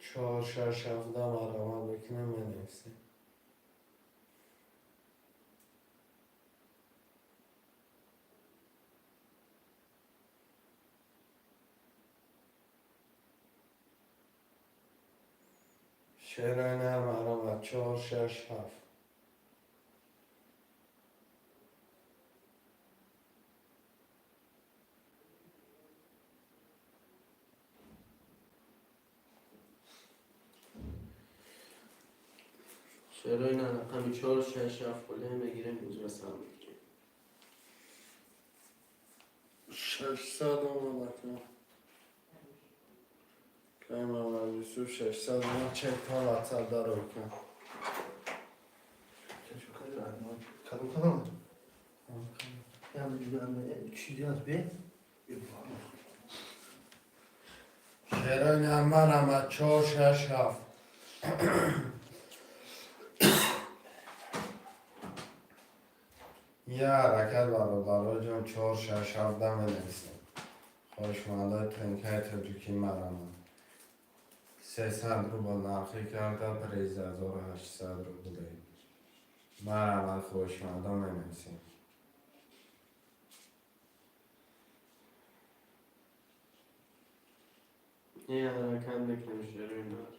Чор, шаш, ҳафта, марҳамат бикунем, менависем. Шерои нар, марҳамат, чор, шаш, ҳафт. Шерои нар, рақами чор, шаш, ҳафт холия мегирем, бозиро сар мекунем. 600 омад. Кай Мамад Юсуф 600 омад, чекҳо ватсап даро кун. Кадом канал? Чизи ҳаст бе? Шерои нар, марҳамат, чор, шаш, ҳафт. Я ҳаракат, бародаро ҷон, чор, шаш, ҳафта менависем. Хоҳишмандои тренкаи тоҷикӣ, марҳамат. 300 рубл нархи карта, приз 1800 рублей. Марҳамат, хоҳишмандо, менависем. Е, ҳаракат мекунем, шерои нар.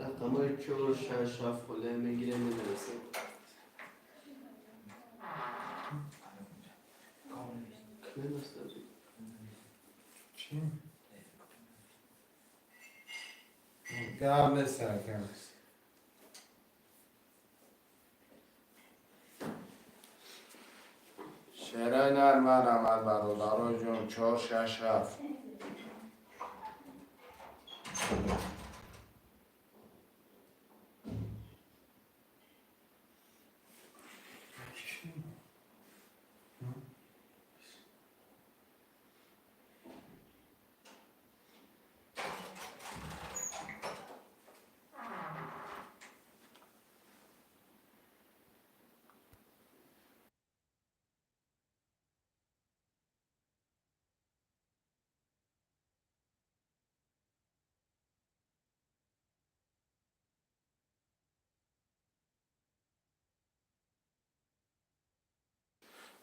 Рақамҳои чор, шаш, ҳафт холия мегирем, менависем. Кунем. Чӣ гап нест, акам. Шерои нар, марҳамат, бародаро ҷон, чор, шаш, ҳафт.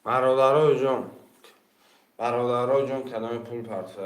Бародаро ҷон, бародаро ҷон, кадоми пул партофта.